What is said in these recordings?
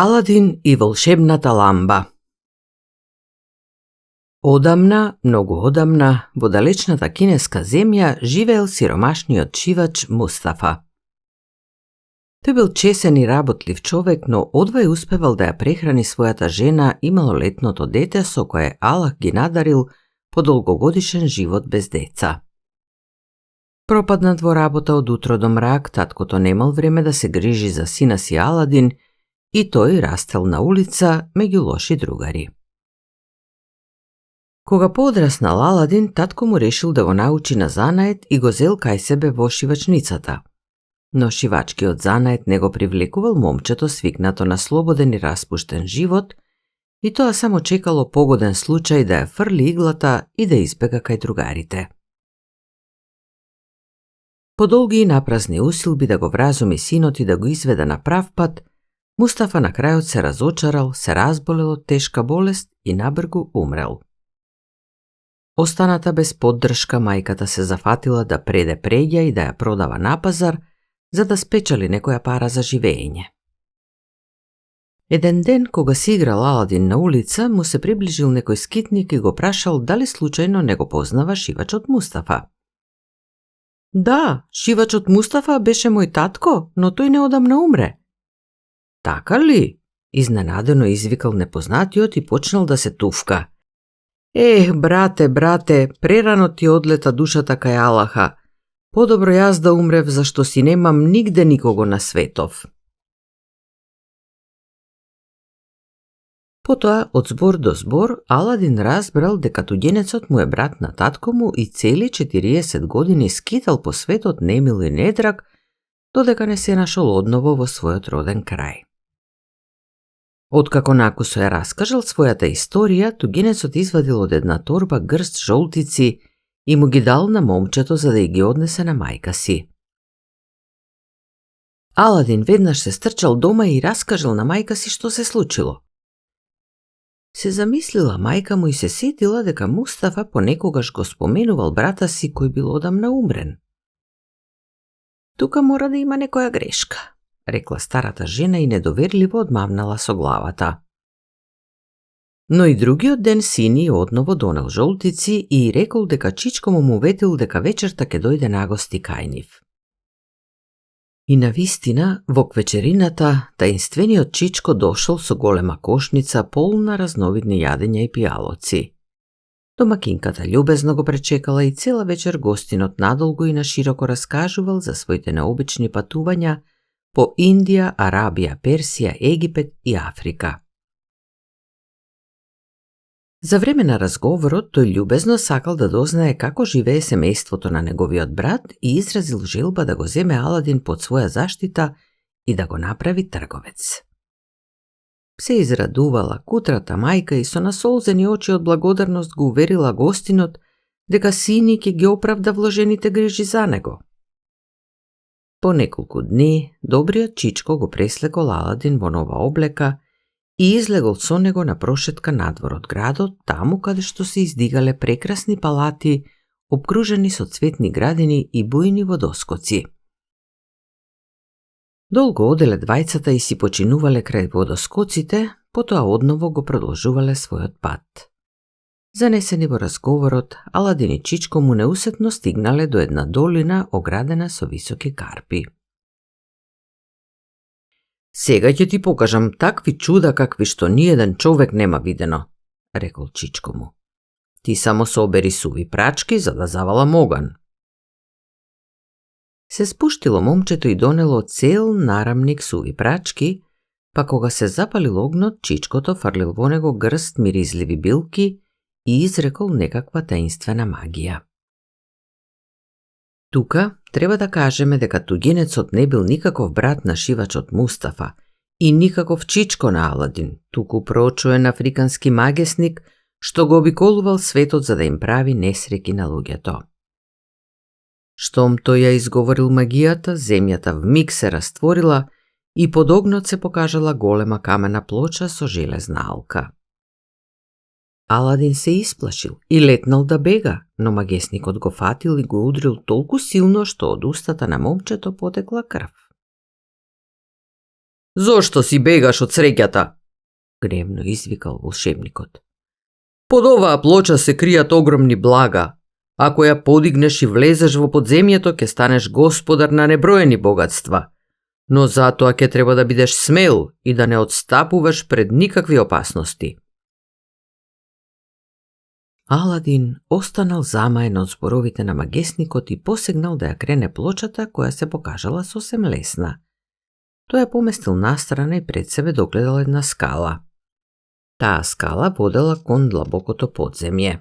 Аладин и волшебната ламба. Одамна, многу одамна, во далечната кинеска земја живеел сиромашниот шивач Мустафа. Тој бил чесен и работлив човек, но одвај успевал да ја прехрани својата жена и малолетното дете со кое Аллах ги надарил по долгогодишен живот без деца. Пропаднат во работа од утро до мрак, таткото немал време да се грижи за сина си Аладин и тој растел на улица меѓу лоши другари. Кога поодраснал Аладин, татко му решил да го научи на занает и го зел кај себе во шивачницата. Но шивачкиот занает не го привлекувал момчето свикнато на слободен и распуштен живот и тоа само чекало погоден случај да ја фрли иглата и да избега кај другарите. По долги и напразни усилби да го вразуми синот и да го изведе на прав пат, Мустафа на крајот се разочарал, се разболел од тешка болест и набргу умрел. Останата без поддршка, мајката се зафатила да преде преѓа и да ја продава на пазар, за да спечали некоја пара за живење. Еден ден, кога си играл Аладин на улица, му се приближил некој скитник и го прашал дали случајно не го познава шивачот Мустафа. Да, шивачот Мустафа беше мој татко, но тој неодамна умре. Така ли? Изненадено извикал непознатиот и почнал да се туфка. Брате, прерано ти одлета душата кај Аллаха. Подобро јас да умрев, зашто си немам нигде никого на светов. Потоа, од збор до збор, Аладин разбрал дека туѓенецот му е брат на татко му и цели 40 години скитал по светот немил и недраг, додека не се нашол одново во својот роден крај. Откако накусо ја раскажал својата историја, туѓенецот извадил од една торба грст жолтици и му ги дал на момчето за да ги однесе на мајка си. Аладин веднаш се стрчал дома и раскажал на мајка си што се случило. Се замислила мајка му и се сетила дека Мустафа понекогаш го споменувал брата си кој бил одамна умрен. Тука мора да има некоја грешка, рекла старата жена и недоверливо одмавнала со главата. Но и другиот ден сини одново донел жолтици и рекол дека чичко му ветил дека вечерта ќе дојде нагости кај нив. И навистина, во вечерината, таинствениот чичко дошол со голема кошница полна разновидни јадења и пијалоци. Домакинката љубезно го пречекала и цела вечер гостинот надолго и нашироко раскажувал за своите необични патувања по Индија, Арабија, Персија, Египет и Африка. За време на разговорот, тој љубезно сакал да дознае како живее семејството на неговиот брат и изразил желба да го земе Аладин под своја заштита и да го направи трговец. Се израдувала кутрата мајка и со насолзени очи од благодарност го уверила гостинот дека сини ќе ги оправда вложените грижи за него. По неколку дни, добриот чичко го преслегол Аладин во нова облека и излегол со него на прошетка надвор од градот, таму каде што се издигале прекрасни палати, обкружени со цветни градини и бујни водоскоци. Долго оделе двајцата и си починувале крај водоскоците, потоа одново го продолжувале својот пат. Занесени во разговорот, Аладин и чичко му неусетно стигнале до една долина оградена со високи карпи. Сега ќе ти покажам такви чуда какви што ниеден човек нема видено, рекол чичко му. Ти само собери суви прачки за да завалам оган. Се спуштило момчето и донело цел нарамник суви прачки, па кога се запалил огнот, чичкото фрлил во него грст миризливи билки и изрекол некаква таинствена магија. Тука треба да кажеме дека туѓенецот не бил никаков брат на шивачот Мустафа и никаков чичко на Аладин, туку проочуен африкански магесник што го обиколувал светот за да им прави несреки на луѓето. Штом тој ја изговорил магијата, земјата вмиг се растворила и под огнот се покажала голема камена плоча со железна алка. Аладин се исплашил и летнал да бега, но магесникот го фатил и го удрил толку силно што од устата на момчето потекла крв. Зошто си бегаш од среќата? Гневно извикал волшебникот. Под оваа плоча се кријат огромни блага. Ако ја подигнеш и влезеш во подземјето, ќе станеш господар на неброени богатства. Но затоа ќе треба да бидеш смел и да не отстапуваш пред никакви опасности. Аладин останал замаен од зборовите на магесникот и посегнал да ја крене плочата, која се покажала сосем лесна. Тој ја поместил настрана и пред себе догледал една скала. Таа скала водела кон длабокото подземје.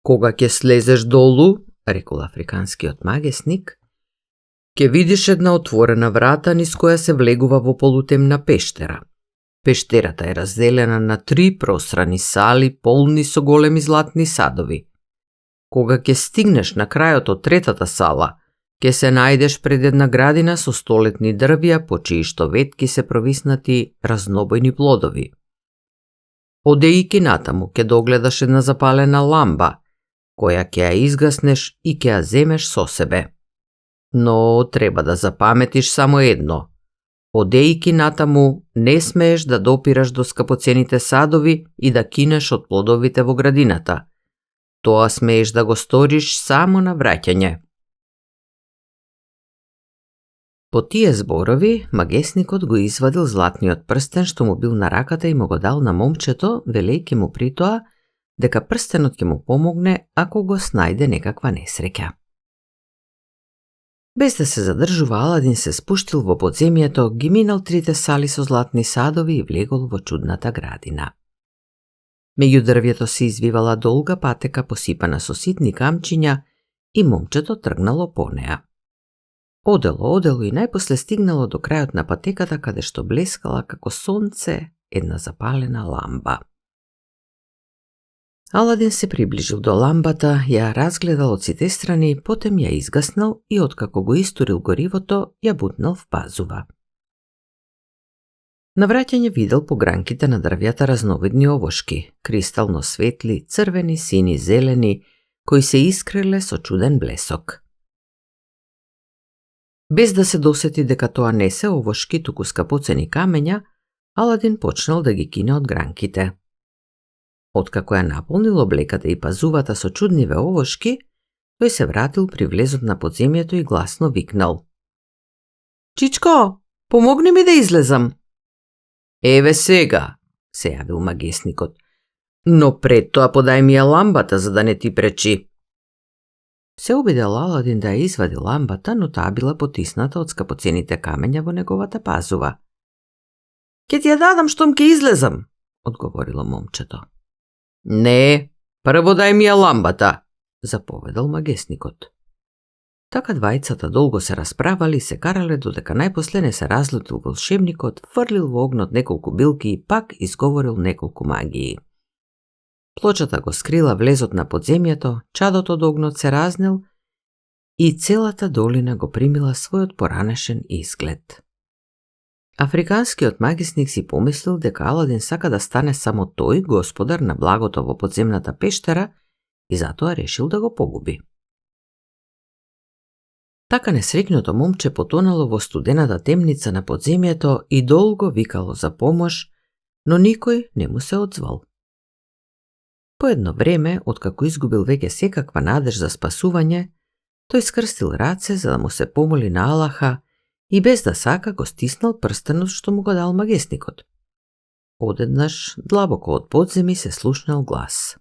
Кога ќе слезеш долу, рекол африканскиот магесник, ќе видиш една отворена врата низ која се влегува во полутемна пештера. Пештерата е разделена на 3 пространи сали полни со големи златни садови. Кога ќе стигнеш на крајот од третата сала, ќе се најдеш пред една градина со столетни дрвја по чии што ветки се провиснати разнобојни плодови. Одејќи натаму ќе догледаш една запалена ламба, која ќе ја изгаснеш и ќе ја земеш со себе. Но треба да запаметиш само едно. Одејќи натаму не смееш да допираш до скапоцените садови и да кинеш од плодовите во градината. Тоа смееш да го сториш само на враќање. По тие зборови, магесникот го извадил златниот прстен што му бил на раката и му го дал на момчето, велејќи му при тоа дека прстенот ќе му помогне ако го снајде некаква несреќа. Без да се задржува, Аладин се спуштил во подземјето, ги минал 3 сали со златни садови и влегол во чудната градина. Меѓу дрвјето се извивала долга патека посипана со ситни камчиња и момчето тргнало по неа. Одело и најпосле стигнало до крајот на патеката каде што блескала како сонце една запалена ламба. Аладин се приближил до ламбата, ја разгледал од сите страни, потем ја изгаснал и откако го истурил горивото, ја бутнал в пазува. На враќање видел по гранките на дрвјата разновидни овошки, кристално светли, црвени, сини, зелени, кои се искреле со чуден блесок. Без да се досети дека тоа не се овошки, туку скапоцени камења, Аладин почнал да ги кине од гранките. Откако ја наполнил облеката и пазувата со чудниве овошки, тој се вратил при влезот на подземјето и гласно викнал. Чичко, помогни ми да излезам. Еве сега, се јавил магесникот, но пред тоа подај ми ја ламбата за да не ти пречи. Се обидел Аладин да ја извади ламбата, но таа била потисната од скапоцените камења во неговата пазува. Ке ти ја дадам штом ке излезам, одговорило момчето. Не, прво дај ми ја ламбата, заповедал магесникот. Така двајцата долго се расправали и се карале додека најпосле не се разлутил волшебникот, фрлил во огнот неколку билки и пак изговорил неколку магии. Плочата го скрила влезот на подземјето, чадот од огнот се разнел и целата долина го примила својот поранешен изглед. Африканскиот магисник си помислил дека Аладин сака да стане само тој господар на благото во подземната пештера и затоа решил да го погуби. Така несреќното момче потонало во студената темница на подземјето и долго викало за помош, но никој не му се одзвал. По едно време, откако изгубил веќе секаква надеж за спасување, тој скрстил раце за да му се помоли на Аллаха и без да сака го стиснал прстенот што му го дал магесникот. Одеднаш, длабоко од подземи се слушнал глас.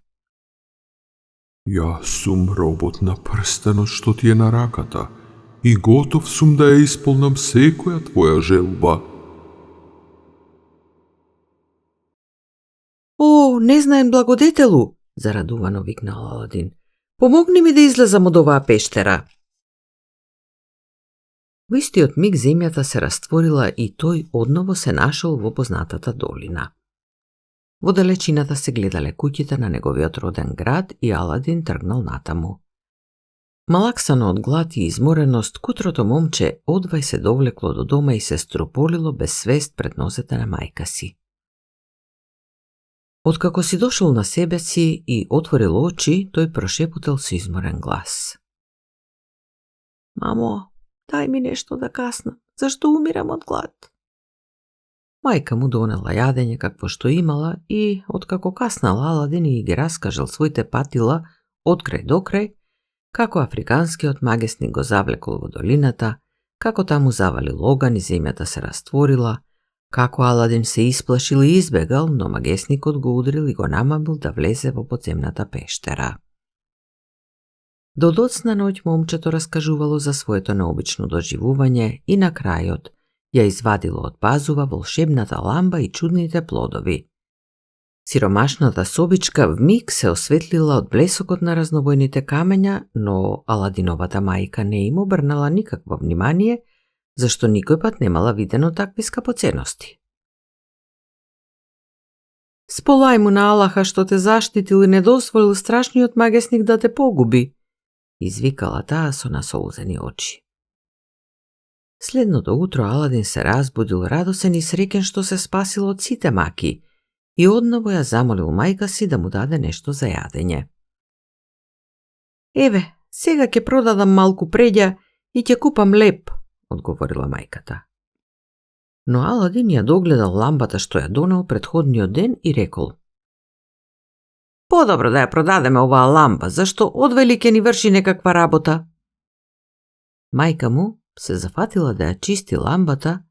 Јас сум робот на прстенот што ти е на раката и готов сум да ја исполнам секоја твоја желба. О, незнаен благодетелу, зарадувано викнал Аладин. Помогни ми да излезам од оваа пештера. Во истиот миг земјата се растворила и тој одново се нашол во познатата долина. Во далечината се гледале куќите на неговиот роден град и Аладин тргнал натаму. Малаксано од глад и измореност, кутрото момче одвај се довлекло до дома и се строполило без свест пред нозете на мајка си. Откако си дошол на себе си и отворил очи, тој прошепутал со изморен глас. Мамо, дај ми нешто да каснам, зашто умирам од глад. Мајка му донела јадење какво што имала и, откако каснал Аладин и ги раскажал своите патила од крај до крај, како африканскиот магесник го завлекол во долината, како таму завалил оган и земјата се растворила, како Аладин се исплашил и избегал, но магесникот го удрил и го намамил да влезе во подземната пештера. До доцна ноќ момчето раскажувало за своето необично доживување и на крајот ја извадило од пазува волшебната ламба и чудните плодови. Сиромашната собичка вмиг се осветлила од блесокот на разнобојните камења, но Аладиновата мајка не им обрнала никакво внимание, зашто никој пат немала видено такви скапоценности. Сполај му на Аллаха што те заштитил и не дозволил страшниот магесник да те погуби, извикала таа со насолзени очи. Следното утро Аладин се разбудил радосен и среќен што се спасил од сите маки и одново ја замолил мајка си да му даде нешто за јадење. Еве, сега ќе продадам малку преѓа и ќе купам леп, одговорила мајката. Но Аладин ја догледал ламбата што ја донел претходниот ден и рекол: Подобро да ја продадеме оваа ламба, зашто одвели ќе ни врши некаква работа. Мајка му се зафатила да ја чисти ламбата,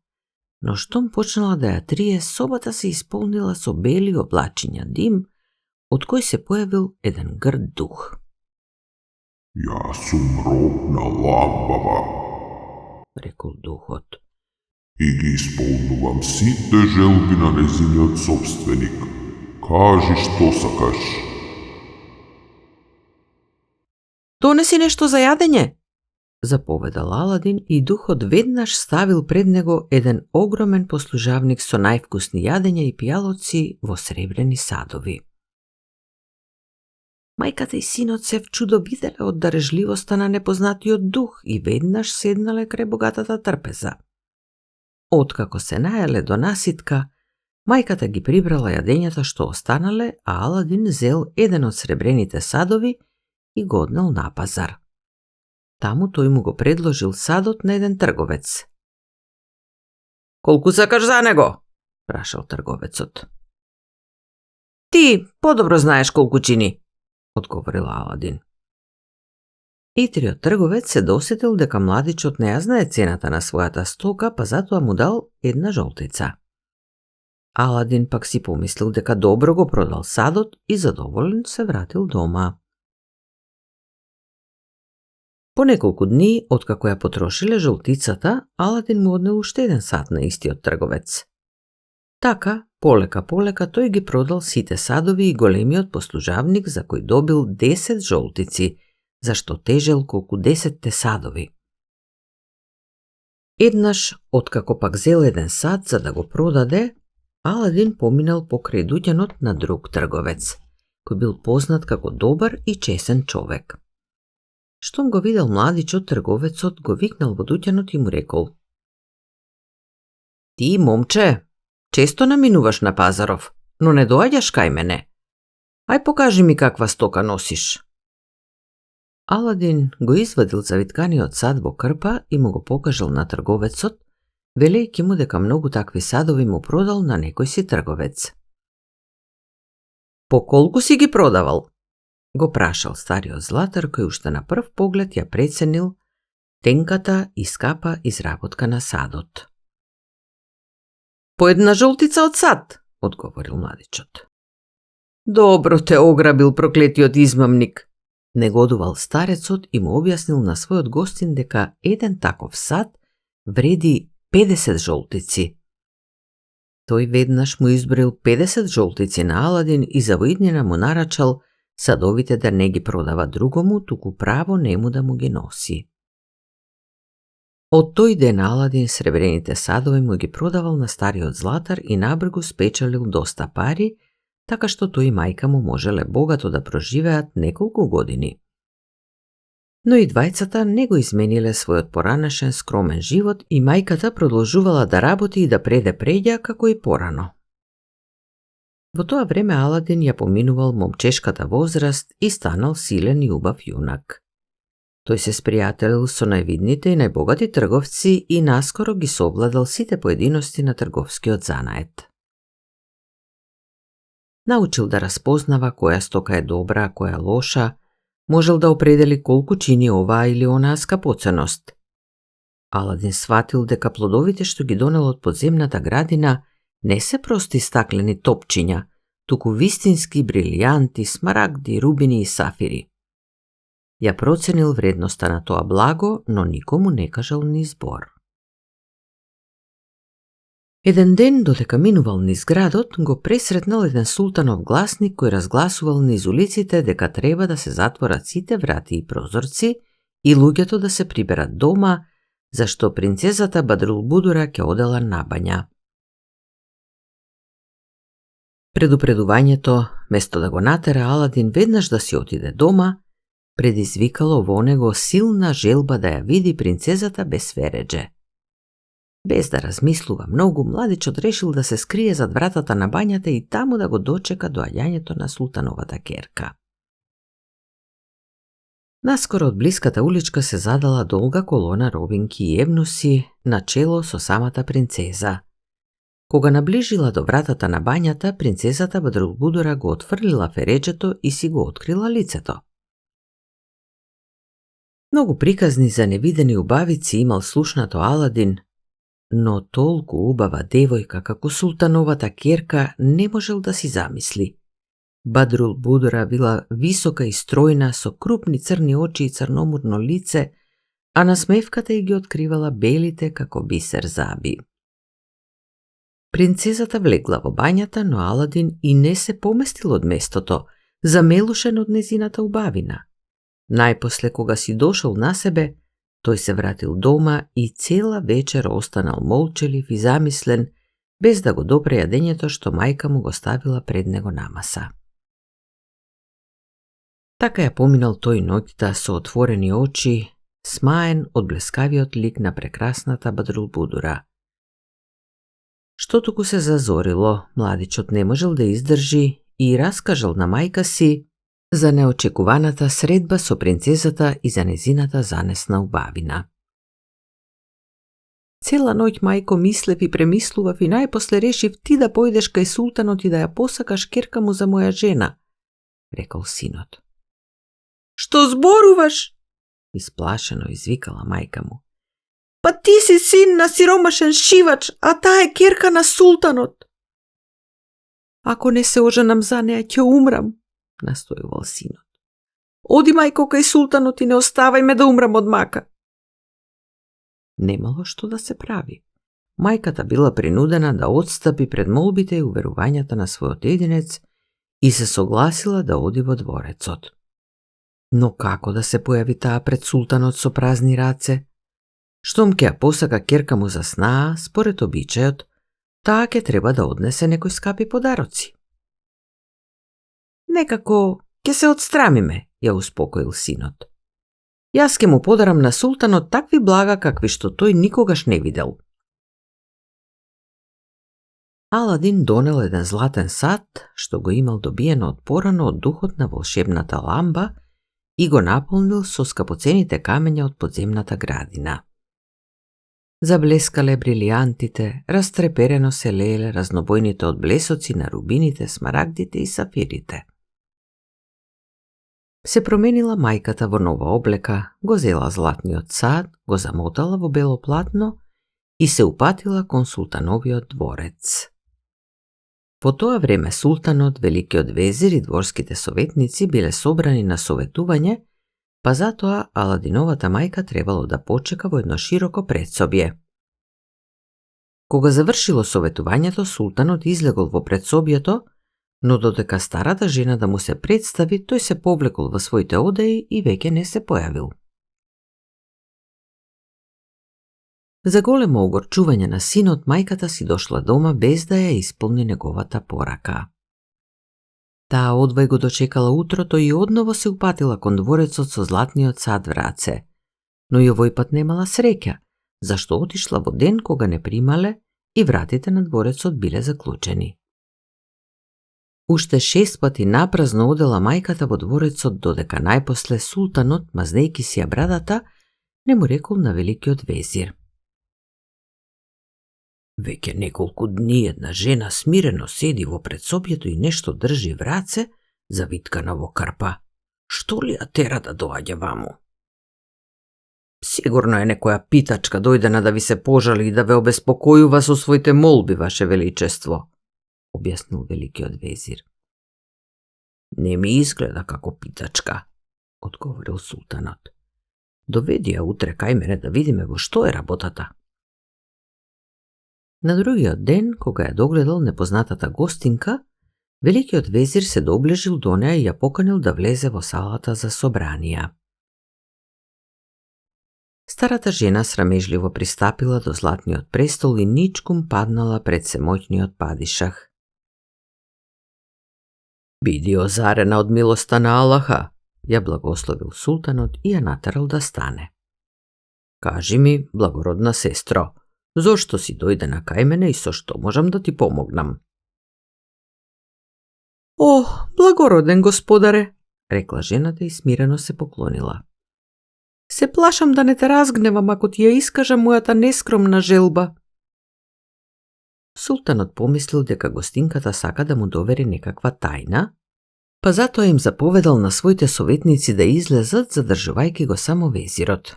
но штом почнала да ја трие, собата се исполнила со бели облачиња дим, од кој се појавил еден грд дух. Јас сум роб на ламбава, рекол духот, и ги исполнувам сите желби на незиниот собственик. Кажи што сакаш. Донеси нешто за јадење, заповедал Аладин и духот веднаш ставил пред него еден огромен послужавник со највкусни јадења и пијалоци во сребрени садови. Мајката и синот се вчудо виделе од дарежливоста на непознатиот дух и веднаш седнале крај богатата трпеза. Откако се најале до наситка, мајката ги прибрала јадењата што останале, а Аладин зел еден од сребрените садови и го однел на пазар. Таму тој му го предложил садот на еден трговец. Колку сакаш за него? Прашал трговецот. Ти подобро знаеш колку чини, одговорил Аладин. Итриот трговец се досетил дека младичот не ја знае цената на својата стока, па затоа му дал една жолтица. Аладин пак си помислил дека добро го продал садот и задоволен се вратил дома. По неколку дни, откако ја потрошиле жолтицата, Аладин му однел уште еден сад на истиот трговец. Така, полека тој ги продал сите садови и големиот послужавник за кој добил 10 жолтици, зашто тежел колку 10 садови. Еднаш, откако пак зел еден сад за да го продаде, Аладин поминал покрај дуќанот на друг трговец, кој бил познат како добар и чесен човек. Штом го видел младичот, трговецот го викнал во дуќанот и му рекол: Ти, момче, често наминуваш на пазаров, но не доаѓаш кај мене. Ај покажи ми каква стока носиш. Аладин го извадил завитканиот сад во крпа и му го покажал на трговецот, велејќи му дека многу такви садови му продал на некој си трговец. По колку си ги продавал? Го прашал стариот златар, кој уште на прв поглед ја преценил тенката и скапа изработка на садот. По една жолтица од сад, одговорил младичот. Добро те ограбил проклетиот измамник, негодувал старецот и му објаснил на својот гостин дека еден таков сад вреди 50 жолтици. Тој веднаш му изброил 50 жолтици на Аладин и за воиднина му нарачал садовите да не ги продава другому, туку право нему да му ги носи. Од тој ден Аладин сребрените садови му ги продавал на стариот златар и набргу спечалил доста пари, така што тој и мајка му можеле богато да проживеат неколку години. Но и двајцата не го измениле својот поранешен скромен живот и мајката продолжувала да работи и да преде преѓа како и порано. Во тоа време Аладин ја поминувал момчешката возраст и станал силен и убав јунак. Тој се спријателил со највидните и најбогати трговци и наскоро ги совладал сите поединости на трговскиот занает. Научил да распознава која стока е добра, а која лоша, можел да определи колку чини оваа или онаа скапоценост. Аладин сватил дека плодовите што ги донел од подземната градина не се прости стаклени топчиња, туку вистински брилијанти, смарагди, рубини и сафири. Ја проценил вредноста на тоа благо, но никому не кажал ни збор. Еден ден, додека минувал низ градот, го пресретнал еден султанов гласник кој разгласувал низ улиците дека треба да се затворат сите врати и прозорци и луѓето да се приберат дома, зашто принцезата Бадрулбудура ќе одела на бања. Предупредувањето, место да го натера Аладин веднаш да си отиде дома, предизвикало во него силна желба да ја види принцезата без вереџе. Без да размислува многу, младичот решил да се скрие зад вратата на бањата и таму да го дочека доаѓањето на султановата керка. Наскоро од блиската уличка се задала долга колона робинки и евнуси на чело со самата принцеза. Кога наближила до вратата на бањата, принцезата Бадрулбудура го отфрлила фереџето и си го открила лицето. Многу приказни за невидени убавици имал слушнато Аладин, но толку убава девојка како султановата керка не можел да си замисли. Бадрулбудура била висока и стројна, со крупни црни очи и црномурно лице, а насмевката ѝ ги откривала белите како бисер заби. Принцезата влегла во бањата, но Аладин и не се поместил од местото, замелушен од незината убавина. Најпосле, кога си дошол на себе, тој се вратил дома и цела вечер останал молчелив и замислен, без да го допре јадењето што мајка му го ставила пред него на маса. Така ја поминал тој ноќта со отворени очи, смаен од блескавиот лик на прекрасната Бадрулбудура. Што туку се зазорило, младичот не можел да издржи и раскажал на мајка си за неочекуваната средба со принцезата и за незината занесна убавина. Цела ноќ, мајко, мислев и премислував и најпосле решив ти да појдеш кај султанот и да ја посакаш керка му за моја жена, рекол синот. Што зборуваш? Исплашено извикала мајка му. Па ти си син на сиромашен шивач, а таа е керка на султанот. Ако не се оженам за неа, ќе умрам, настојувал синот. Оди, мајко, кај султанот и не оставај ме да умрам од мака. Немало што да се прави. Мајката била принудена да отстапи пред молбите и уверувањата на својот единец и се согласила да оди во дворецот. Но како да се појави таа пред султанот со празни раце? Штом ќе ја посака керка му за снаа, според обичајот, таа ќе треба да однесе некои скапи подароци. Некако ќе се отстрамиме, ја успокоил синот. Јас ќе му подарам на султанот такви блага какви што тој никогаш не видел. Аладин донел еден златен сат, што го имал добиено од порано од духот на волшебната ламба и го наполнил со скапоцените камења од подземната градина. Заблескале брилијантите, растреперено се лееле разнобојните одблесоци на рубините, смарагдите и сафирите. Се променила мајката во нова облека, го зела златниот сад, го замотала во бело платно и се упатила кон султановиот дворец. По тоа време султанот, великиот везир и дворските советници биле собрани на советување, па затоа Аладиновата мајка требало да почека во едно широко предсобје. Кога завршило советувањето, султанот излегол во предсобјето, но додека старата жена да му се представи, тој се повлекол во своите одеи и веќе не се појавил. За големо огорчување на синот, мајката си дошла дома без да ја исполни неговата порака. Таа одвај го дочекала утрото и одново се упатила кон дворецот со златниот сад в раце, но и овој пат немала среќа, зашто отишла во ден кога не примале и вратите на дворецот биле заклучени. Уште 6 пати напразно одела мајката во дворецот, додека најпосле султанот, мазнејки си ја брадата, не му рекол на великиот везир: "Веќе неколку дни една жена смирено седи во предсобјето и нешто држи в раце, завиткана во крпа. Што ли ја тера да доаѓа ваму?" "Сигурно е некоја питачка дојдена да ви се пожали и да ве обеспокојува со своите молби, ваше величество," објаснил великиот везир. "Не ми изгледа како питачка," одговорил султанот. "Доведи ја утре кај мене да видиме во што е работата." На другиот ден, кога ја догледал непознатата гостинка, великиот везир се доближил до неа и ја поканил да влезе во салата за собранија. Старата жена срамежливо пристапила до златниот престол и ничкум паднала пред семојниот падишах. "Биди озарена од милоста на Аллаха," ја благословил султанот и ја натерал да стане. "Кажи ми, благородна сестро, зошто си дојдена кај мене и со што можам да ти помогнам?" "О, благороден господаре," рекла жената и смирено се поклонила. "Се плашам да не те разгневам ако ти ја искажам мојата нескромна желба." Султанот помислил дека гостинката сака да му довери некаква тајна, па затоа им заповедал на своите советници да излезат, задржувајќи го само везирот.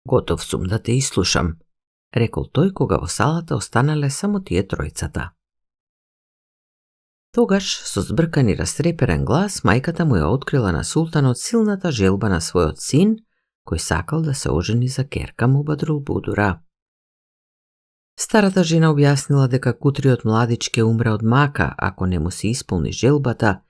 "Готов сум да те ислушам," рекол тој кога во салата останале само тие тројцата. Тогаш, со збркан и растреперен глас, мајката му ја открила на султанот силната желба на својот син, кој сакал да се ожени за ќерка му Бадрулбудура. Старата жена објаснила дека кутриот младич ќе умре од мака ако не му се исполни желбата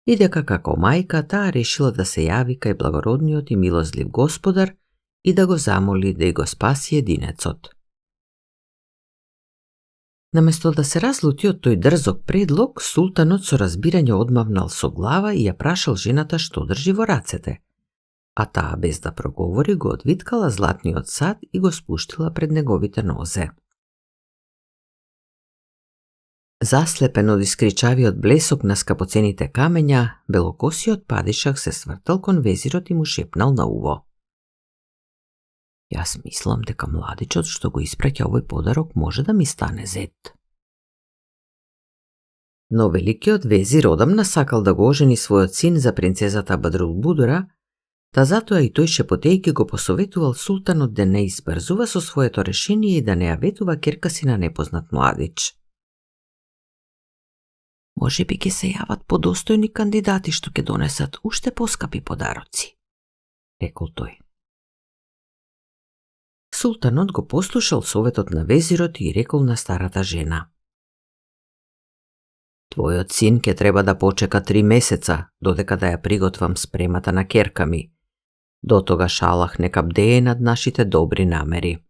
и дека како мајка таа решила да се јави кај благородниот и милозлив господар и да го замоли да и го спаси единецот. Наместо да се разлути од тој дрзок предлог, султанот со разбирање одмавнал со глава и ја прашал жената што држи во рацете, а таа без да проговори го одвиткала златниот сад и го спуштила пред неговите нозе. Заслепен од искричавиот блесок на скапоцените камења, белокосиот падишах се свртал кон везирот и му шепнал на уво: "Јас мислам дека младичот што го испраќа овој подарок може да ми стане зет." Но великиот везир одамна сакал да го ожени својот син за принцезата Бадрулбудура, та затоа и тој шепотејки го посоветувал султанот да не избрзува со своето решение и да не ја ветува ќерка си на непознат младич. "Може би ќе се јават подостојни кандидати што ќе донесат уште поскапи подароци," рекол тој. Султанот го послушал советот на везирот и рекол на старата жена: "Твојот син ќе треба да почека 3 месеца додека да ја приготвам спремата на ќерка ми. До тогаш Аллах нека бдее над нашите добри намери."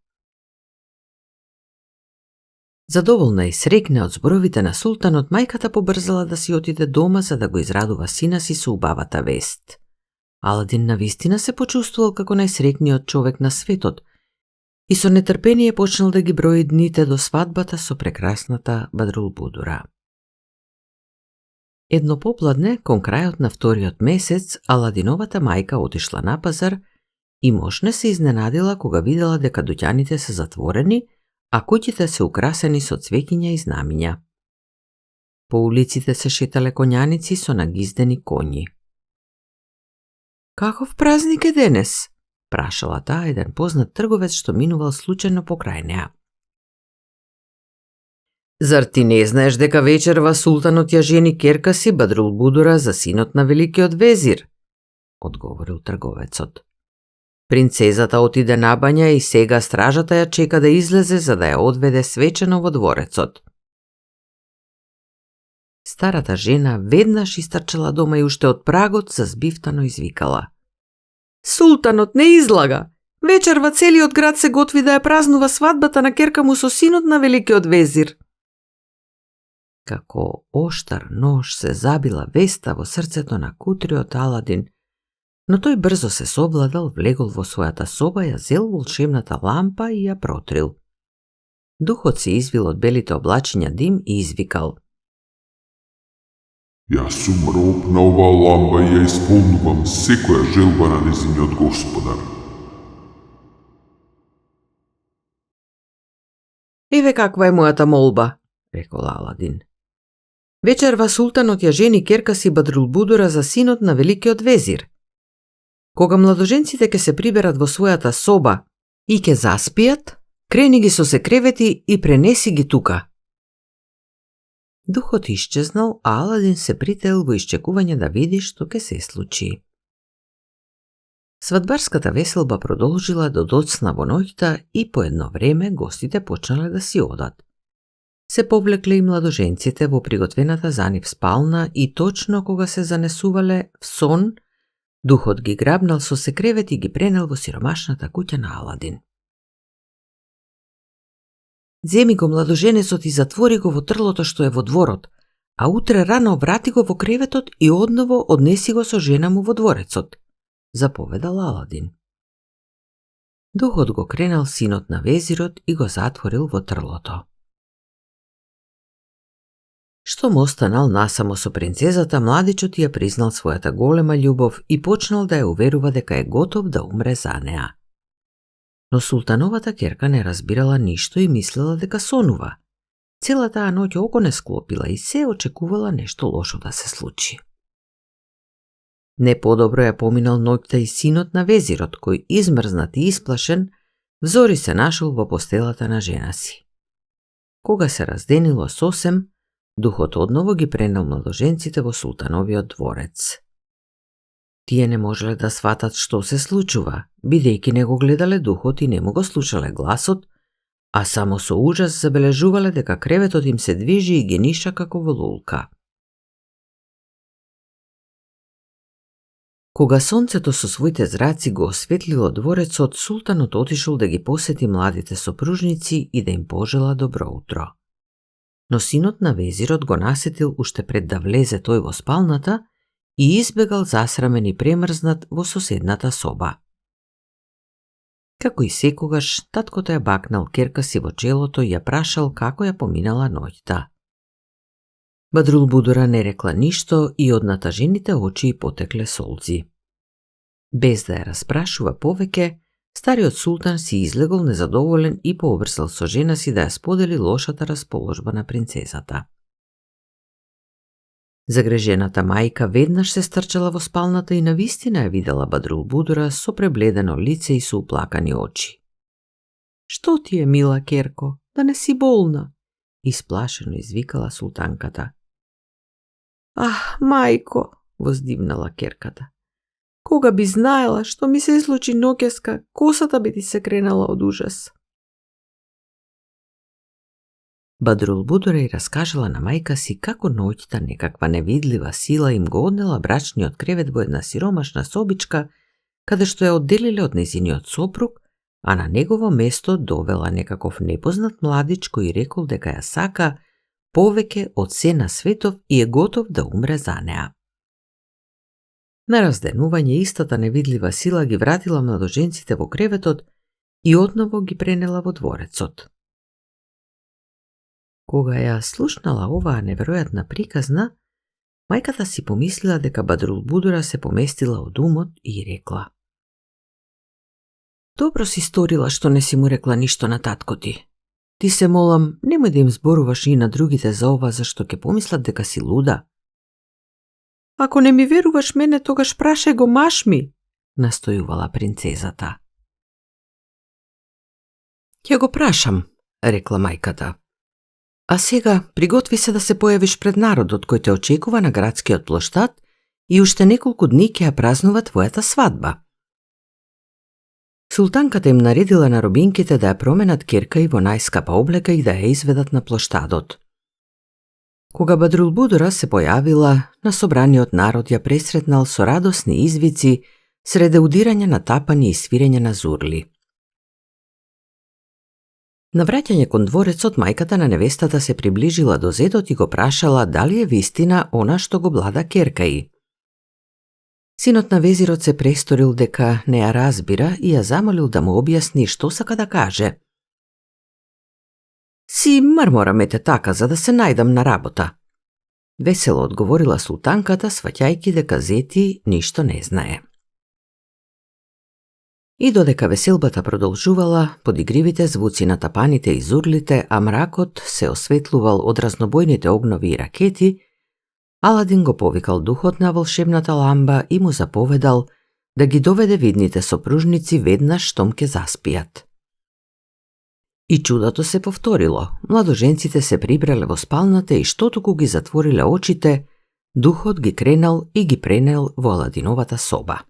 Задоволна и срекна од зборовите на султанот, мајката побрзала да си отиде дома за да го израдува сина си со убавата вест. Аладин навистина се почувствувал како најсрекниот човек на светот и со нетрпение почнал да ги брои дните до свадбата со прекрасната Бадрулбудура. Едно попладне, кон крајот на вториот месец, Аладиновата мајка отишла на пазар и мошне се изненадила кога видела дека дуќаните се затворени, а куќите се украсени со цвеќиња и знамиња. По улиците се шетале коњаници со нагиздени коњи. "Каков празник е денес?" прашала таа еден познат трговец што минувал случајно покрај неа. "Зар ти не знаеш дека вечерва султанот ја жени ќерка си Бадрулбудура за синот на великиот везир?" одговорил трговецот. "Принцезата отиде на бања и сега стражата ја чека да излезе за да ја одведе свечено во дворецот." Старата жена веднаш истрчала дома и уште од прагот зазбивтано извикала: "Султанот не излага! Вечерва целиот град се готви да ја празнува свадбата на ќерка му со синот на великиот везир." Како оштар нож се забила веста во срцето на кутриот Аладин, но тој брзо се совладал, влегол во својата соба, ја зел волшебната лампа и ја протрил. Духот се извил од белите облачиња дим и извикал: Јас сум роб на оваа ламба и ја исполнувам секоја желба на нејзиниот господар. Еве каква е мојата молба, рекол Аладин. Вечерва султанот ја жени керка си Бадрулбудура за синот на великиот везир. Кога младоженците ќе се приберат во својата соба и ќе заспијат, крени ги со се кревети и пренеси ги тука. Духот исчезнал, а Аладин се притаил во исчекување да види што ќе се случи. Свадбарската веселба продолжила до доцна во ноќта и по едно време гостите почнале да си одат. Се повлекле и младоженците во приготвената за нив спална и точно кога се занесувале в сон, духот ги грабнал со се кревет и ги пренел во сиромашната куќа на Аладин. Земи го младоженецот и затвори го во трлото што е во дворот, а утре рано врати го во креветот и одново однеси го со жена му во дворецот, заповедал Аладин. Духот го кренал синот на везирот и го затворил во трлото. Штом останал насамо со принцезата, младичот ја признал својата голема љубов и почнал да ја уверува дека е готов да умре за неа. Но султановата керка не разбирала ништо и мислела дека сонува. Цела таа ноќ око не склопила и се очекувала нешто лошо да се случи. Не подобро ја поминал ноќта и синот на везирот, кој измрзнат и исплашен, взори се нашол во постелата на жена си. Кога се разденило сосем, духот одново ги пренел младоженците во султановиот дворец. Тие не можеле да сватат што се случува, бидејќи не го гледале духот и не му го слушале гласот, а само со ужас забележувале дека креветот им се движи и ги ниша како во лулка. Кога сонцето со своите зраци го осветлило дворецот, султанот отишол да ги посети младите сопружници и да им пожела добро утро. Но синот на везирот го насетил уште пред да влезе тој во спалната и избегал засрамен и премрзнат во соседната соба. Како и секогаш, таткото ја бакнал керка си во челото и ја прашал како ја поминала ноќта. Бадрулбудура не рекла ништо и од натажените очи и потекле солзи. Без да ја распрашува повеќе, стариот султан си излегол незадоволен и пообрзал со жена си да ја сподели лошата расположба на принцезата. Загрежената мајка веднаш се стрчала во спалната и навистина ја видела Бадрулбудура со пребледено лице и со уплакани очи. "Што ти е, мила керко, да не си болна?" Исплашено извикала султанката. Мајко," воздивнала керката. "Кога би знаела што ми се случи ноќеска, косата би ти се кренала од ужас." Бадрулбудура и раскажала на мајка си како ноќта некаква невидлива сила им го однела брачниот кревет во една сиромашна собичка, каде што ја одделиле од нејзиниот сопруг, а на негово место довела некаков непознат младич кој рекол дека ја сака повеќе од се на светов и е готов да умре за неа. На разденување истата невидлива сила ги вратила младоженците во креветот и одново ги пренела во дворецот. Кога ја слушнала оваа неверојатна приказна, мајката си помислила дека Бадрулбудура се поместила од умот и рекла: "Добро си сторила што не си му рекла ништо на татко ти. Ти се молам, немој да им зборуваш и на другите за ова, зашто ќе помислат дека си луда." "Ако не ми веруваш мене, тогаш прашај го маш ми," настојувала принцезата. "Ќе го прашам," рекла мајката. "А сега приготви се да се појавиш пред народот кој те очекува на градскиот плоштад и уште неколку дни ќе ја празнува твојата свадба." Султанката им наредила на робинките да ја променат керка и во најскапа облека и да ја изведат на плоштадот. Кога Бадрулбудура се појавила, на собраниот народ ја пресретнал со радосни извици, среде удирање на тапани и свирење на зурли. На враќање кон дворецот, мајката на невестата се приближила до зедот и го прашала дали е вистина она што го блада керка ѝ. Синот на везирот се престорил дека не ја разбира и ја замолил да му објасни што сака да каже. "Си марморамете така за да се најдам на работа. Весело одговорила султанката, сваќајќи дека зети ништо не знае. И додека веселбата продолжувала, подигривите звуци на тапаните и зурлите, а мракот се осветлувал од разнобојните огнови и ракети, Аладин го повикал духот на волшебната ламба и му заповедал да ги доведе видните сопружници веднаш штом ќе заспијат. И чудото се повторило. Младоженците се прибрале во спалната и што туку ги затвориле очите, духот ги кренал и ги пренел во Аладиновата соба.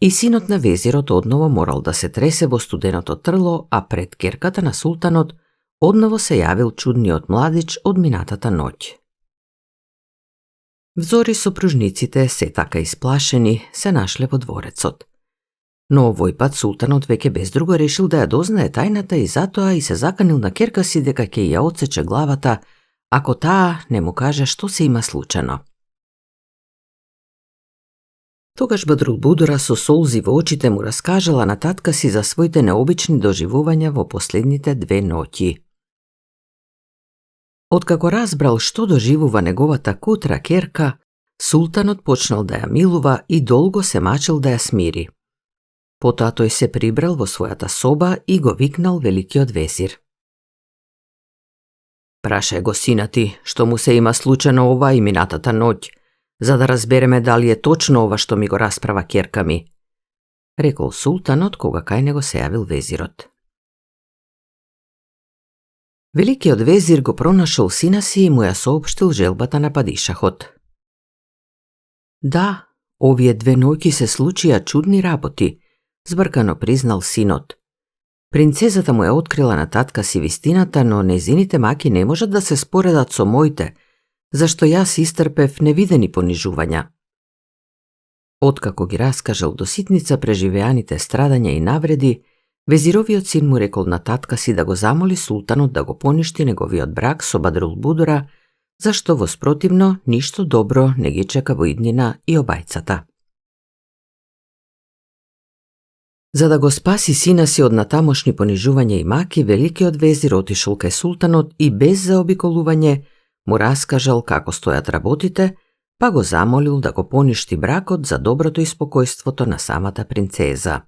И синот на везирот одново морал да се тресе во студеното трло, а пред керката на султанот одново се јавил чудниот младич од минатата ноќ. Взори сопружниците, се така исплашени, се нашле во дворецот. Но овој пат султанот веќе без друго решил да ја дознае тајната и затоа и се заканил на керка си дека ќе ја отсече главата, ако таа не му каже што се има случено. Тогаш Бадрулбудура со солзи во очите му раскажала на татка си за своите необични доживувања во последните 2 ноќи. Откако разбрал што доживува неговата кутра керка, султанот почнал да ја милува и долго се мачил да ја смири. Потоа тој се прибрал во својата соба и го викнал великиот везир. Прашај го сина ти што му се има случено ова и минатата ноќ, за да разбереме дали е точно ова што ми го расправа керка ми, рекол султанот кога кај него се јавил везирот. Великиот везир го пронашол сина си и му ја соопштил желбата на падишахот. Да, овие 2 ноќи се случија чудни работи, збркано признал синот. Принцезата му ја открила на татка си вистината, но незините маки не можат да се споредат со моите, зашто јас истрпев невидени понижувања. Откако ги раскажал до ситница преживеаните страдања и навреди, везировиот син му рекол на татка си да го замоли султанот да го поништи неговиот брак со Бадрулбудура, зашто во спротивно ништо добро не ги чека во иднина и обајцата. За да го спаси сина си од натамошни понижувања и маки, великиот везир отишол кај султанот и без заобиколување му раскажал како стојат работите, па го замолил да го поништи бракот за доброто и спокојството на самата принцеза.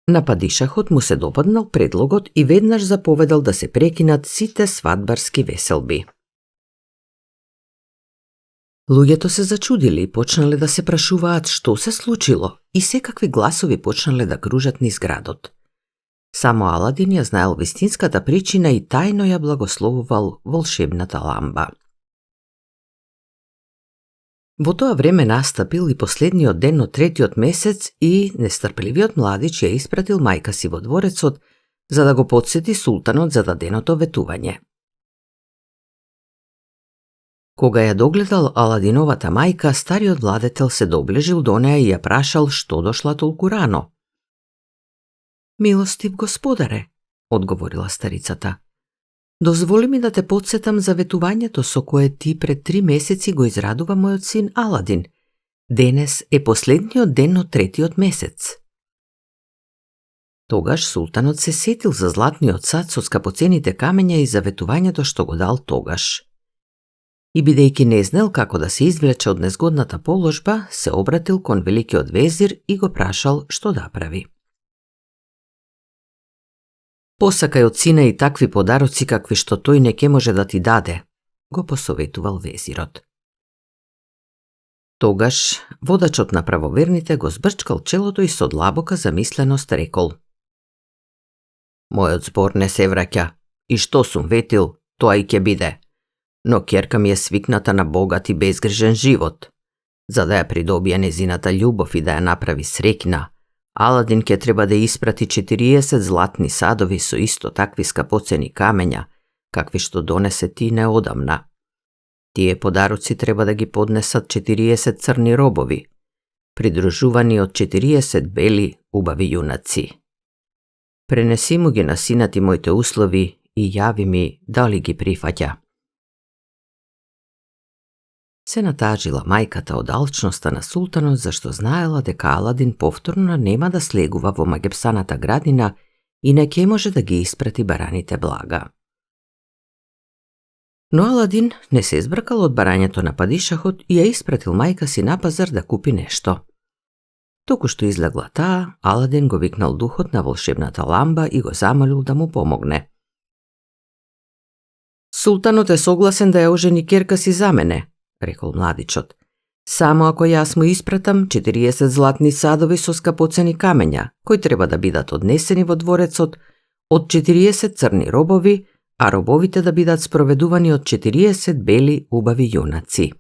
На падишахот му се допаднал предлогот и веднаш заповедал да се прекинат сите свадбарски веселби. Луѓето се зачудили и почнале да се прашуваат што се случило и секакви гласови почнале да кружат низ градот. Само Аладин ја знаел вистинската причина и тајно ја благословувал волшебната ламба. Во тоа време настапил и последниот ден од 3-тиот месец и нестрпливиот младич ја испратил мајка си во дворецот за да го потсети султанот за даденото ветување. Кога ја догледал Аладиновата мајка, стариот владетел се доближил до неа и ја прашал што дошла толку рано. Милостив господаре, одговорила старицата. Дозволи ми да те потсетам за ветувањето со кое ти пред 3 месеци го израдува мојот син Аладин. Денес е последниот ден од 3-тиот месец. Тогаш султанот се сетил за златниот сад со скапоцените камења и за ветувањето што го дал тогаш. И бидејќи не знел како да се извлече од незгодната положба, се обратил кон великиот везир и го прашал што да прави. Посакај од сина и такви подароци какви што тој не ке може да ти даде, го посоветувал везирот. Тогаш водачот на правоверните го збрчкал челото и со длабока замисленост рекол: Мојот збор не се враќа, и што сум ветил, тоа и ќе биде. Но ќерка ми е свикната на богат и безгрижен живот. За да ја придобие незината љубов и да ја направи среќна, Аладин ќе треба да испрати 40 златни садови со исто такви скапоцени камења, какви што донесе ти неодамна. Тие подароци треба да ги поднесат 40 црни робови, придружувани од 40 бели, убави јунаци. Пренеси му ги на синат и моите услови и јави ми дали ги прифаќа. Се натажила мајката од алчноста на султанот, зашто знаела дека Аладин повторно нема да слегува во магепсаната градина и не ќе може да ги испрати бараните блага. Но Аладин не се избркал од барањето на падишахот и ја испратил мајка си на пазар да купи нешто. Току што излегла таа, Аладин го викнал духот на волшебната ламба и го замолил да му помогне. Султанот е согласен да ја ожени ќерка си за мене, рекол младичот. Само ако јас му испратам 40 златни садови со скапоцени камења, кои треба да бидат однесени во дворецот од 40 црни робови, а робовите да бидат спроведувани од 40 бели убави јунаци.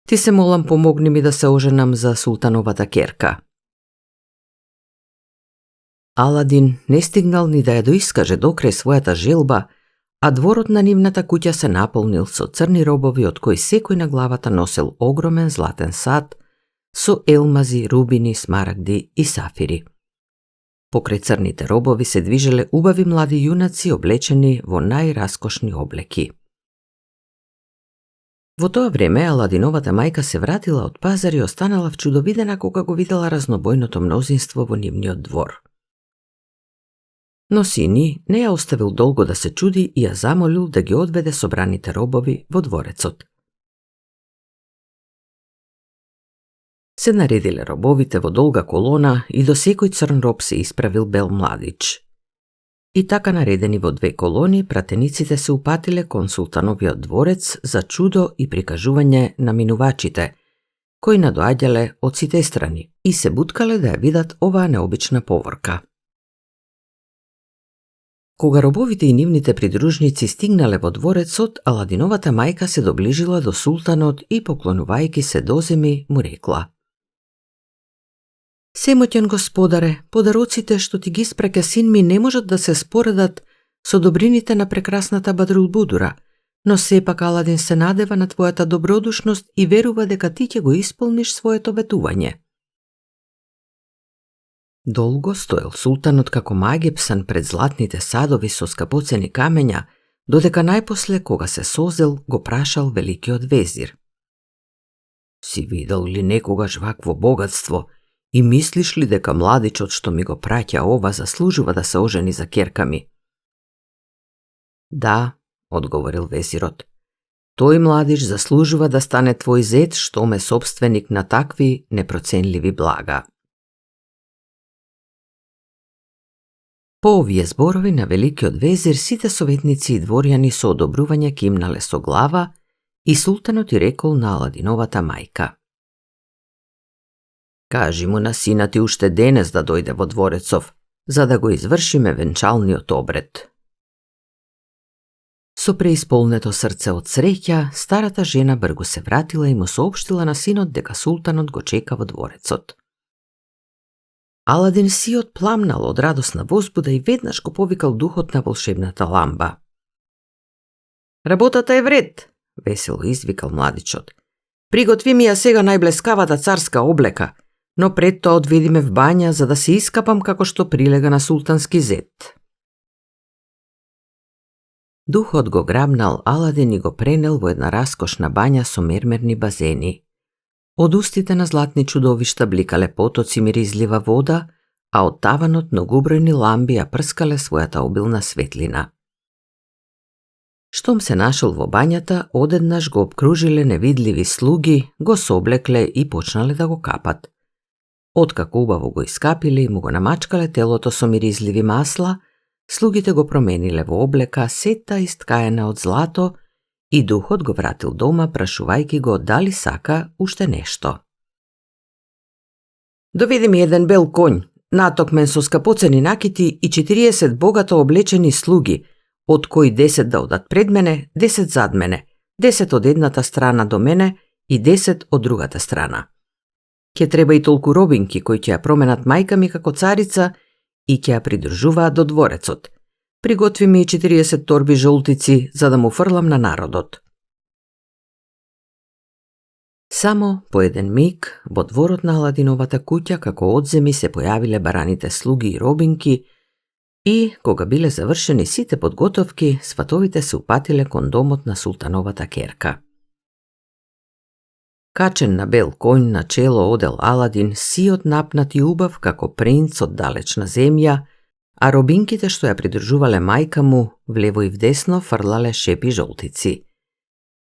Ти се молам, помогни ми да се оженам за султановата ќерка. Аладин не стигнал ни да ја доискаже докрај својата желба, а дворот на нивната куќа се наполнил со црни робови од кои секој на главата носел огромен златен сад со елмази, рубини, смарагди и сафири. Покрај црните робови се движеле убави млади јунаци облечени во најраскошни облеки. Во тоа време Аладиновата мајка се вратила од пазар и останала вчудовидена кога го видела разнобојното мнозинство во нивниот двор. Но сини не ја оставил долго да се чуди и ја замолил да ги одведе собраните робови во дворецот. Се наредиле робовите во долга колона и до секој црн роб се исправил бел младич. И така наредени во 2 колони, пратениците се упатиле кон султановиот дворец за чудо и прикажување на минувачите, кои надоаѓале од сите страни и се буткале да ја видат оваа необична поворка. Кога робовите и нивните придружници стигнале во дворецот, Аладиновата мајка се доближила до султанот и поклонувајќи се доземи му рекла: Семоќен господаре, подароците што ти ги испраќа син ми не можат да се споредат со добрините на прекрасната Бадрулбудура, но сепак Аладин се надева на твојата добродушност и верува дека ти ќе го исполниш своето ветување. Долго стоел султанот како магипсан пред златните садови со скапоцени камења, додека најпосле, кога се созел, го прашал великиот везир: Си видел ли некогаш вакво богатство и мислиш ли дека младичот што ми го праќа ова заслужува да се ожени за ќерка ми? Да, одговорил везирот. Тој младиш заслужува да стане твој зет, што ме собственик на такви непроценливи блага. По овие зборови на великиот везир, сите советници и дворјани со одобрување кимнале со глава и султанот и рекол на Аладиновата мајка: Кажи му на сина ти уште денес да дојде во дворецов, за да го извршиме венчалниот обред. Со преисполнето срце од среќа, старата жена бргу се вратила и му соопштила на синот дека султанот го чека во дворецот. Аладин сиот пламнал од радосна возбуда и веднаш го повикал духот на волшебната ламба. Работата е вред, весело извикал младичот. Приготви ми ја сега најблескавата царска облека, но пред тоа одведи ме в бања за да се искапам како што прилега на султански зет. Духот го грабнал Аладин и го пренел во една раскошна бања со мермерни базени. Од устите на златни чудовишта бликале потоци миризлива вода, а од таванот многубројни ламби ја прскале својата обилна светлина. Штом се нашол во бањата, одеднаш го обкружиле невидливи слуги, го соблекле и почнале да го капат. Откако убаво го искапиле и му го намачкале телото со миризливи масла, слугите го промениле во облека сета исткаена од злато и духот го вратил дома, прашувајќи го дали сака уште нешто. Доведи ми еден бел конј, натокмен со скапоцени накити и 40 богато облечени слуги, од кои 10 да одат пред мене, 10 зад мене, 10 од едната страна до мене и 10 од другата страна. Ке треба и толку робинки кои ќе ја променат мајка ми како царица и ќе ја придружуваат до дворецот. Приготви ми и 40 торби жолтици за да му фрлам на народот. Само по еден миг во дворот на Аладиновата куќа како одземи се појавиле бараните слуги и робинки и, кога биле завршени сите подготовки, сватовите се упатиле кон домот на султановата ќерка. Качен на бел конј на чело одел Аладин, сиот напнат и убав како принц од далечна земја, а робинките што ја придржувале мајка му влево и вдесно фрлале шепи жолтици.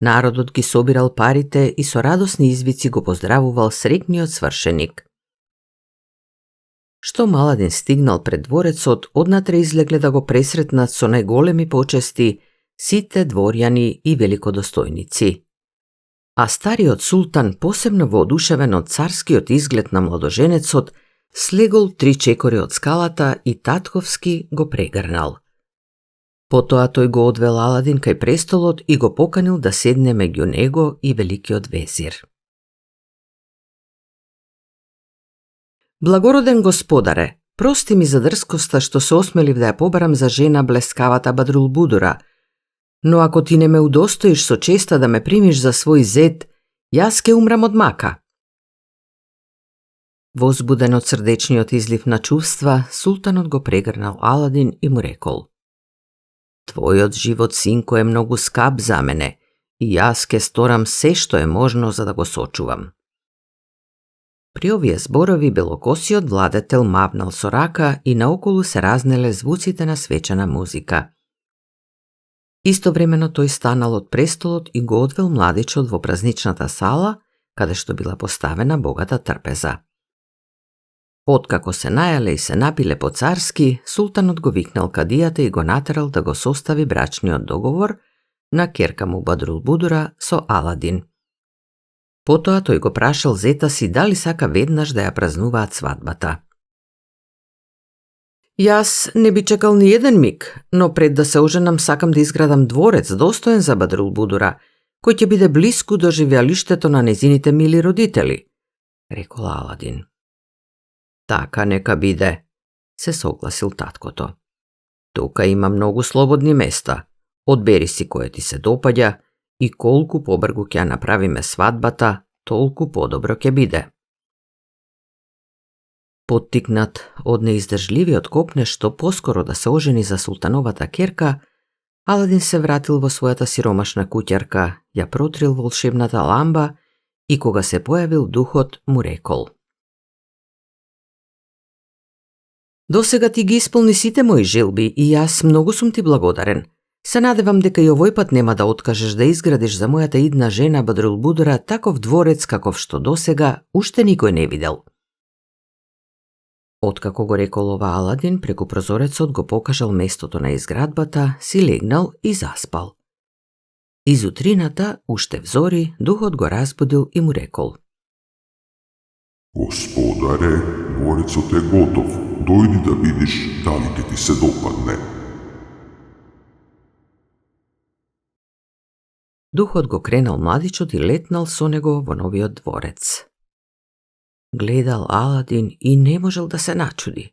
Народот ги собирал парите и со радосни извици го поздравувал среќниот свршеник. Штом Аладин стигнал пред дворецот, однатре излегле да го пресретнат со најголеми почести сите дворјани и великодостојници. А стариот султан, посебно воодушевен од царскиот изглед на младоженецот, слегол 3 чекори од скалата и татковски го прегрнал. Потоа тој го одвел Аладин кај престолот и го поканил да седне меѓу него и великиот везир. Благороден господаре, прости ми за дрскоста што се осмелив да ја побарам за жена блескавата Бадрулбудура, но ако ти не ме удостоиш со честа да ме примиш за свој зет, јас ке умрам од мака. Возбуден од срдечниот излив на чувства, султанот го прегрнал Аладин и му рекол: Твојот живот, синко, е многу скап за мене и јас ке сторам се што е можно за да го сочувам. При овие зборови белокосиот владетел мавнал со рака и наоколу се разнеле звуците на свечена музика. Истовремено тој станал од престолот и го одвел младичот во празничната сала, каде што била поставена богата трпеза. Откако се најале и се напиле по-царски, султанот го викнал кадијата и го натерал да го состави брачниот договор на керка му Бадрулбудура со Аладин. Потоа тој го прашал зета си дали сака веднаш да ја празнуваат свадбата. Јас не би чекал ни еден миг, но пред да се оженам сакам да изградам дворец достоен за Бадрулбудура, кој ќе биде блиску до живеалиштето на незините мили родители, рекол Аладин. Така нека биде, се согласил таткото. Тука има многу слободни места. Одбери си кое ти се допаѓа и колку побргу ќе направиме свадбата, толку подобро ќе биде. Поттикнат од неиздржливиот копне што поскоро да се ожени за султановата керка, Аладин се вратил во својата сиромашна куќарка, ја протрил волшебната ламба и кога се појавил духот му рекол: Досега ти ги исполни сите мои желби и јас многу сум ти благодарен. Се надевам дека и овој пат нема да откажеш да изградиш за мојата идна жена Бадрулбудура таков дворец каков што досега уште никој не видел. Откако го рекол ова Аладин, преку прозорецот го покажал местото на изградбата, си легнал и заспал. Изутрината, уште взори, духот го разбудил и му рекол: Господаре, дворецот е готов. Дојди да видиш дали ќе ти се допадне. Духот го кренал младичот и летнал со него во новиот дворец. Гледал Аладин и не можел да се начуди.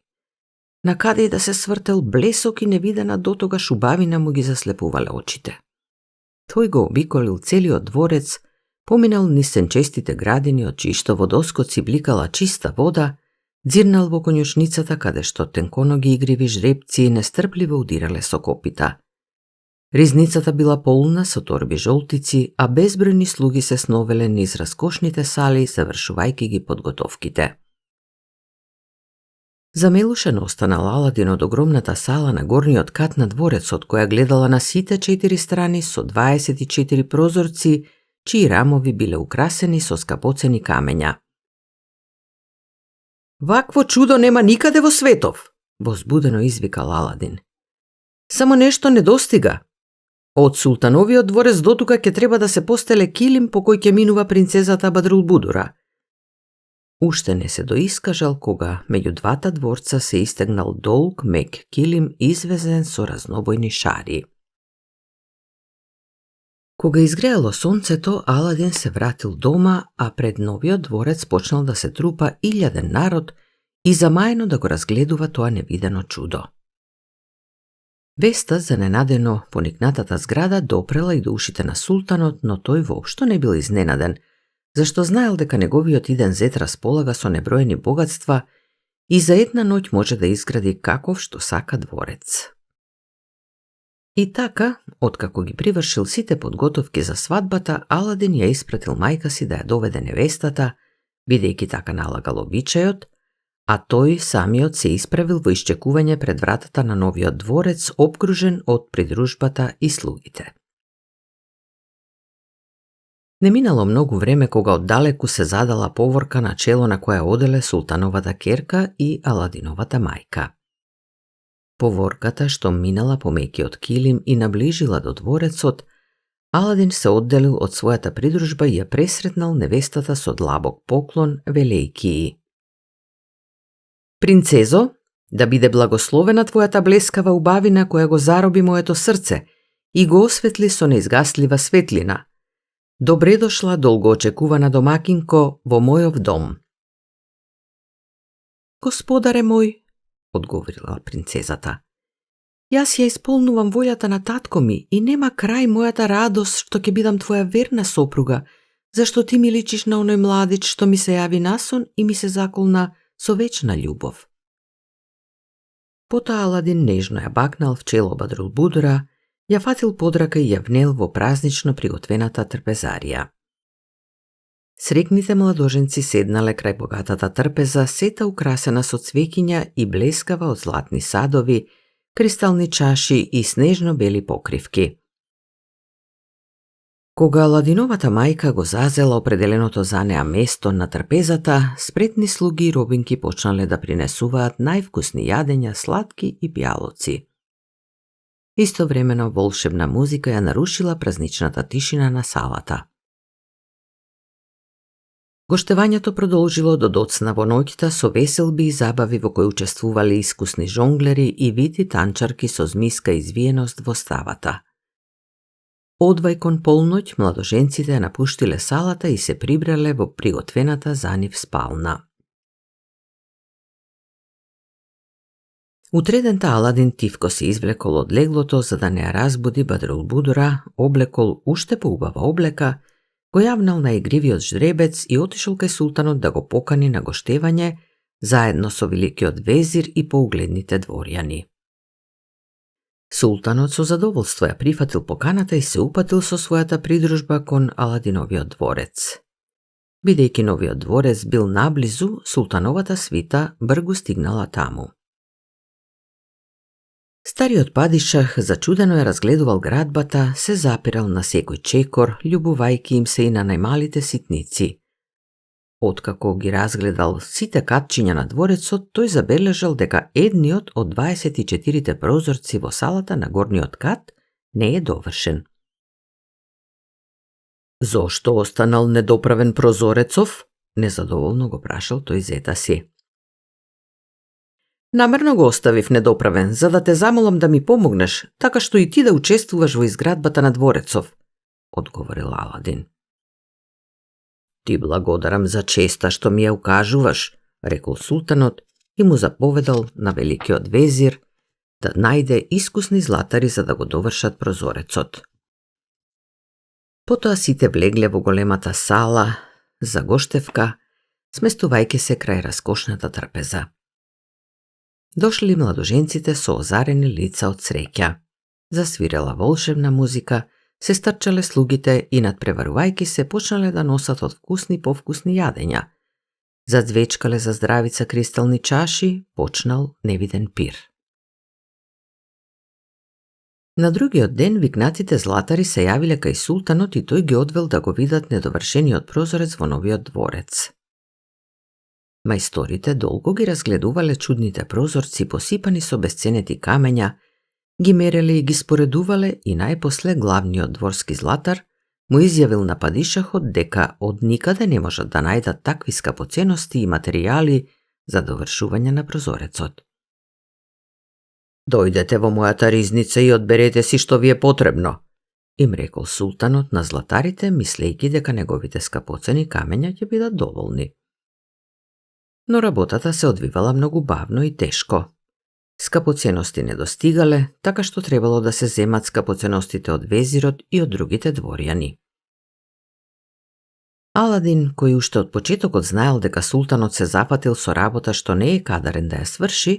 Накаде и да се свртел блесок и невидена дотогаш убавина му ги заслепувале очите. Тој го обиколил целиот дворец, поминал низ сенчестите градини од чиишто водоскоци бликала чиста вода, дзирнал во конјушницата каде што тенконоги игриви жребци нестрпливо удирале со копита. Ризницата била полна со торби жолтици, а безбројни слуги се сновеле низ раскошните сали, завршувајќи ги подготовките. Замелушен останал Аладин од огромната сала на горниот кат на дворецот, која гледала на сите 4 страни со 24 прозорци, чии рамови биле украсени со скапоцени камења. Вакво чудо нема никаде во светов, возбудено извикал Аладин. Само нешто недостига. Од султановиот дворец дотука ќе треба да се постеле килим по кој ќе минува принцезата Бадрулбудура. Уште не се доискажал кога меѓу двата дворца се истегнал долг мек килим извезен со разнобојни шари. Кога изгреало сонцето, Аладин се вратил дома, а пред новиот дворец почнал да се трупа илјаден народ и замаено да го разгледува тоа невидено чудо. Веста за ненадено поникнатата зграда допрела и до ушите на султанот, но тој воопшто не бил изненаден, зашто знаел дека неговиот иден зет располага со неброени богатства и за една ноќ може да изгради каков што сака дворец. И така, откако ги привршил сите подготовки за свадбата, Аладин ја испратил мајка си да ја доведе невестата, бидејќи така налагал обичајот, а тој самиот се исправил во исчекување пред вратата на новиот дворец, обкружен од придружбата и слугите. Не минало многу време кога оддалеку се задала поворка на чело на која оделе султановата керка и Аладиновата мајка. Поворката што минала по мекиот килим и наближила до дворецот, Аладин се одделил од својата придружба и ја пресретнал невестата со длабок поклон, велејки ѝ: Принцезо, да биде благословена твојата блескава убавина која го зароби моето срце и го осветли со неизгаслива светлина. Добре дошла, долгоочекувана домакинко, во мојов дом. Господаре мој, одговорила принцезата, јас ја исполнувам волјата на татко ми и нема крај мојата радост што ќе бидам твоја верна сопруга, зашто ти ми личиш на оној младич што ми се јави насон и ми се заколна со вечна љубов. Потоа Аладин нежно ја бакнал в чело Бадрулбудура, ја фатил подрака и ја внел во празнично приготвената трпезарија. Срекните младоженци седнале крај богатата трпеза, сета украсена со цвеќиња и блескава од златни садови, кристални чаши и снежно бели покривки. Кога Аладиновата мајка го зазела определеното за неа место на трпезата, спретни слуги и робинки почнале да принесуваат највкусни јадења, сладки и пијалоци. Истовремено волшебна музика ја нарушила празничната тишина на салата. Гоштевањето продолжило до доцна во ноќта со веселби и забави во кои учествувале искусни жонглери и вити танчарки со змиска извиеност во ставата. Одвај кон полноќ младоженците ја напуштиле салата и се прибрале во приготвената за нив спална. Утредента Аладин тивко се извлекол од леглото за да не ја разбуди Бадрулбудура, облекол уште поубава облека, го јавнал на игривиот ждребец и отишол кај султанот да го покани на гоштевање заедно со великиот везир и поугледните дворјани. Султанот со задоволство ја прифатил поканата и се упатил со својата придружба кон Аладиновиот дворец. Бидејќи новиот дворец бил наблизу, султановата свита бргу стигнала таму. Стариот падишах зачудено ја разгледувал градбата, се запирал на секој чекор, љубувајќи им се и на најмалите ситници. Откако ги разгледал сите катчиња на дворецот, тој забележал дека едниот од 24 прозорци во салата на горниот кат не е довршен. Зошто останал недоправен прозорецов? Незадоволно го прашал тој зета си. Намерно го оставив недоправен, за да те замолам да ми помогнеш, така што и ти да учествуваш во изградбата на дворецов, одговорил Аладин. Ти благодарам за честа што ми ја укажуваш, рекол султанот и му заповедал на великиот везир да најде искусни златари за да го довршат прозорецот. Потоа сите влегле во големата сала за гоштевка, сместувајќи се крај раскошната трпеза. Дошли младоженците со озарени лица од среќа. Засвирела волшебна музика, се стрчале слугите и надпреварувајќи се почнале да носат од вкусни повкусни јадења. Задзвечкале за здравица кристални чаши, почнал невиден пир. На другиот ден викнатите златари се јавиле кај султанот и тој ги одвел да го видат недовршениот прозорец во новиот дворец. Мајсторите долго ги разгледувале чудните прозорци посипани со бесценети камења, ги мереле и ги споредувале и најпосле главниот дворски златар му изјавил на падишахот дека од никаде не можат да најдат такви скапоценности и материјали за довршување на прозорецот. Дојдете во мојата ризница и одберете си што ви е потребно, им рекол султанот на златарите, мислејќи дека неговите скапоцени камења ќе бидат доволни. Но работата се одвивала многу бавно и тешко. Скапоценности не достигале, така што требало да се земат скапоценостите од везирот и од другите дворјани. Аладин, кој уште од почетокот знаел дека султанот се запатил со работа што не е кадарен да ја сврши,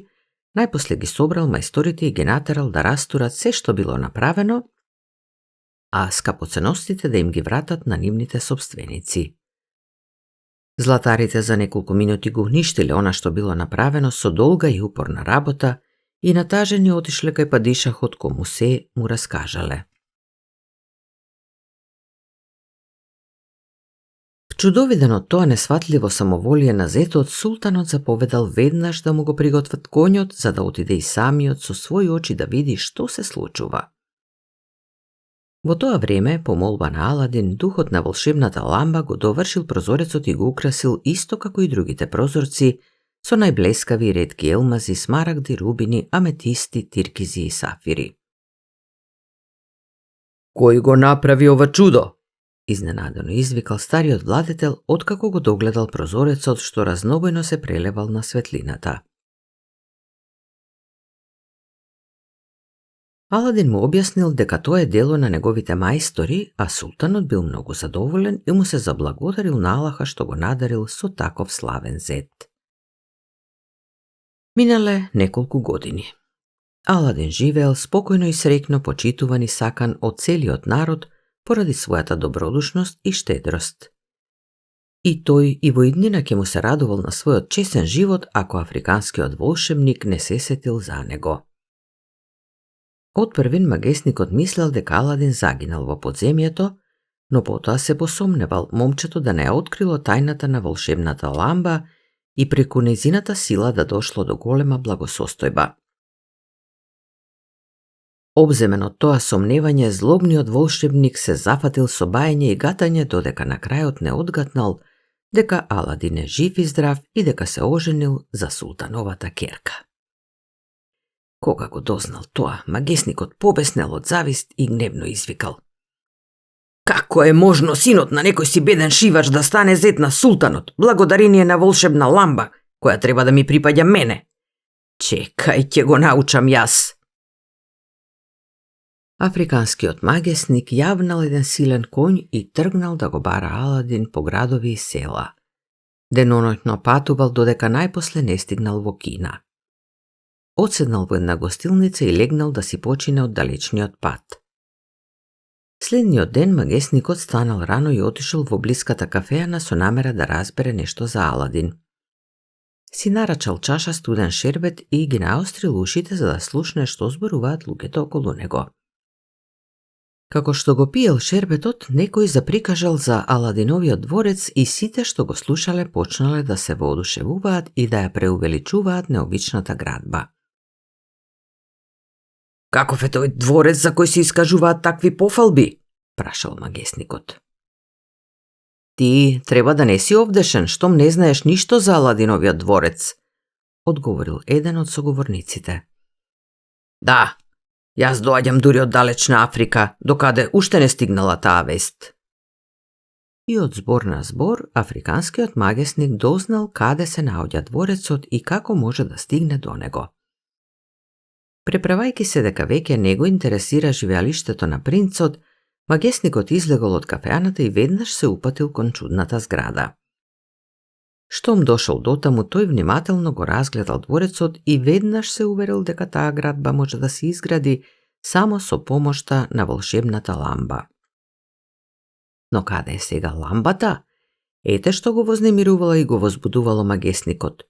најпосле ги собрал мајсторите и ги натерал да растурат се што било направено, а скапоценостите да им ги вратат на нивните сопственици. Златарите за неколку минути го уништиле она што било направено со долга и упорна работа и натажени отишле кај падишахот кому се му раскажале. Вчудовиден од тоа несватливо самоволие на зетот, султанот заповедал веднаш да му го приготват конјот, за да отиде и самиот со своји очи да види што се случува. Во тоа време, по молба на Аладин, духот на волшебната ламба го довршил прозорецот и го украсил исто како и другите прозорци, со најблескави и ретки елмази, смарагди, рубини, аметисти, тиркизи и сафири. Кој го направи ова чудо? Изненадено извикал стариот владетел откако го догледал прозорецот што разнобојно се прелевал на светлината. Аладин му објаснил дека тоа е дело на неговите мајстори, а султанот бил многу задоволен и му се заблагодарил на Аллаха што го надарил со таков славен зет. Минале неколку години. Аладин живеел спокојно и среќно почитуван и сакан од целиот народ поради својата добродушност и штедрост. И тој и во иднина ќе му се радувал на својот чесен живот ако африканскиот волшебник не се сетил за него. Од првин магесникот мислел дека Аладин загинал во подземјето, но потоа се посомневал момчето да не ја открило тајната на волшебната ламба и преку нејзината сила да дошло до голема благосостојба. Обземен од тоа сомневање, злобниот волшебник се зафатил со бајање и гатање додека на крајот не одгатнал дека Аладин е жив и здрав и дека се оженил за султановата керка. Кога го дознал тоа, магесникот побеснел од завист и гневно извикал: Како е можно синот на некој си беден шивач да стане зет на султанот, благодарение на волшебна ламба, која треба да ми припаѓа мене? Чекај, ќе го научам јас. Африканскиот магесник јавнал еден силен коњ и тргнал да го бара Аладин по градови и села. Деноноќно патувал додека најпосле не стигнал во Кина. Одседнал во една гостилница и легнал да си почине од далечниот пат. Следниот ден магесникот станал рано и отишол во блиската кафејана со намера да разбере нешто за Аладин. Си нарачал чаша студен шербет и ги наострил ушите за да слушне што зборуваат луѓето околу него. Како што го пиел шербетот, некој заприкажал за Аладиновиот дворец и сите што го слушале почнале да се воодушевуваат и да ја преувеличуваат необичната градба. Каков е тој дворец за кој се искажуваат такви пофалби? Прашал магесникот. Ти треба да не си овдешен, штом не знаеш ништо за Аладиновиот дворец, одговорил еден од соговорниците. Да, јас доаѓам дури од далечна Африка, докаде уште не стигнала таа вест. И од збор на збор, африканскиот магесник дознал каде се наоѓа дворецот и како може да стигне до него. Преправајќи се дека веќе не го интересира живеалиштето на принцот, магесникот излегол од кафејаната и веднаш се упатил кон чудната зграда. Штом дошол дотаму, тој внимателно го разгледал дворецот и веднаш се уверил дека таа градба може да се изгради само со помошта на волшебната ламба. Но каде е сега ламбата? Ете што го вознемирувала и го возбудувало магесникот.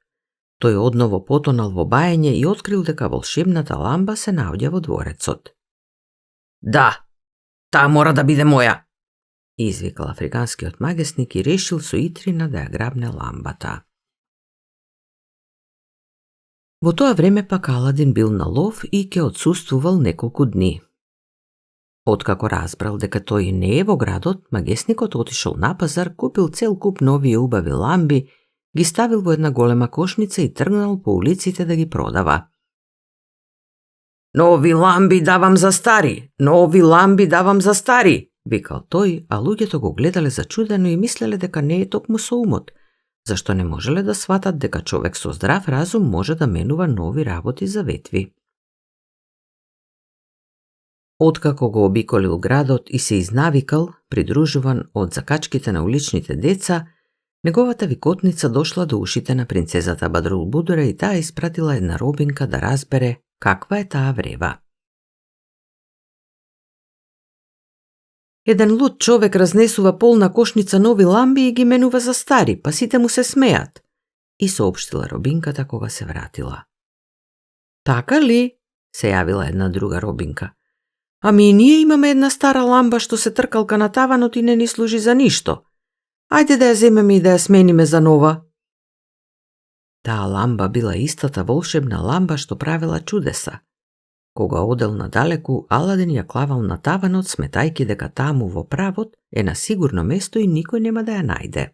Тој одново потонал во бајање и открил дека волшебната ламба се наоѓа во дворецот. Да, таа мора да биде моја, извикал африканскиот магесник и решил со итрина да ја грабне ламбата. Во тоа време пак Аладин бил на лов и ќе отсуствувал неколку дни. Откако разбрал дека тој не е во градот, магесникот отишол на пазар, купил цел куп нови и убави ламби, ги ставил во една голема кошница и тргнал по улиците да ги продава. Нови ламби давам за стари, нови ламби давам за стари, викал тој, а луѓето го гледале зачудено и мислеле дека не е токму со умот, зашто не можеле да сватат дека човек со здрав разум може да менува нови работи за ветви. Откако го обиколил градот и се изнавикал, придружуван од закачките на уличните деца, неговата викотница дошла до ушите на принцезата Бадрулбудура и таа испратила една робинка да разбере каква е таа врева. Еден луд човек разнесува полна кошница нови ламби и ги менува за стари, па сите му се смеат, и соопштила робинката кога се вратила. Така ли? Се јавила една друга робинка. Ами и ние имаме една стара ламба што се тркалка на таванот и не ни служи за ништо. Ајде да ја земеме и да ја смениме за нова. Таа ламба била истата волшебна ламба што правила чудеса. Кога одел надалеку, Аладин ја клавал на таванот, сметајки дека таму во правот е на сигурно место и никој нема да ја најде.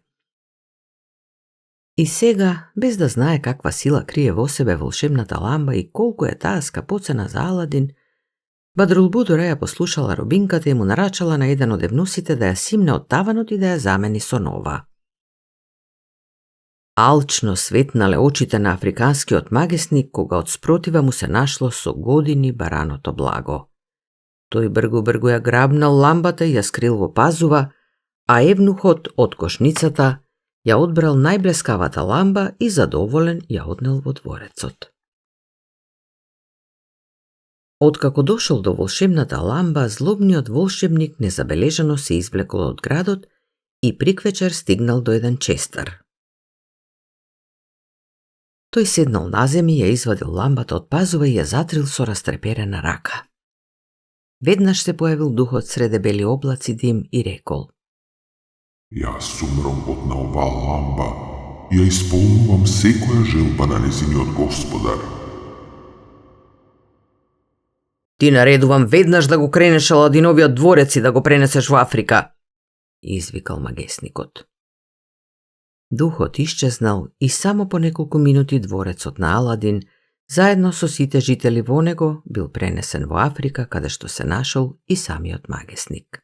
И сега, без да знае каква сила крие во себе волшебната ламба и колку е таа скапоцена за Аладин, Бадрулбудура ја послушала робинката и му нарачала на еден од евнусите да ја симне од таванот и да ја замени со нова. Алчно светнале очите на африканскиот магесник кога од спротива му се нашло со години бараното благо. Тој бргу ја грабнал ламбата и ја скрил во пазува, а евнухот од кошницата ја одбрал најблескавата ламба и задоволен ја однел во дворецот. Откако дошол до волшебната ламба, злобниот волшебник незабележано се извлекол од градот и приквечер стигнал до еден честар. Тој седнал на земја, ја извадил ламбата од пазува и ја затрил со растреперена рака. Веднаш се појавил духот среде бели облаци дим и рекол: Јас сум робот на оваа ламба и ја исполнувам секоја желба на незиниот господар. Ти наредувам веднаш да го кренеш Аладиновиот дворец и да го пренесеш во Африка, извикал магесникот. Духот исчезнал и само по неколку минути дворецот на Аладин, заедно со сите жители во него, бил пренесен во Африка, каде што се нашол и самиот магесник.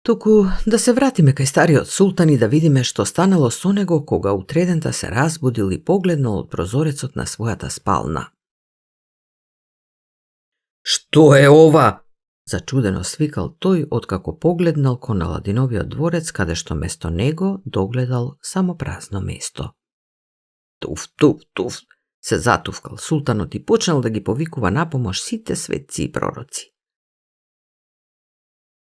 Туку да се вратиме кај стариот султан и да видиме што станало со него кога утредента се разбудил и погледнал од прозорецот на својата спална. Што е ова? Зачудено свикал тој откако погледнал кон Аладиновиот дворец, каде што место него догледал само празно место. Туф, се затувкал султанот и почнал да ги повикува напомош сите светци и пророци.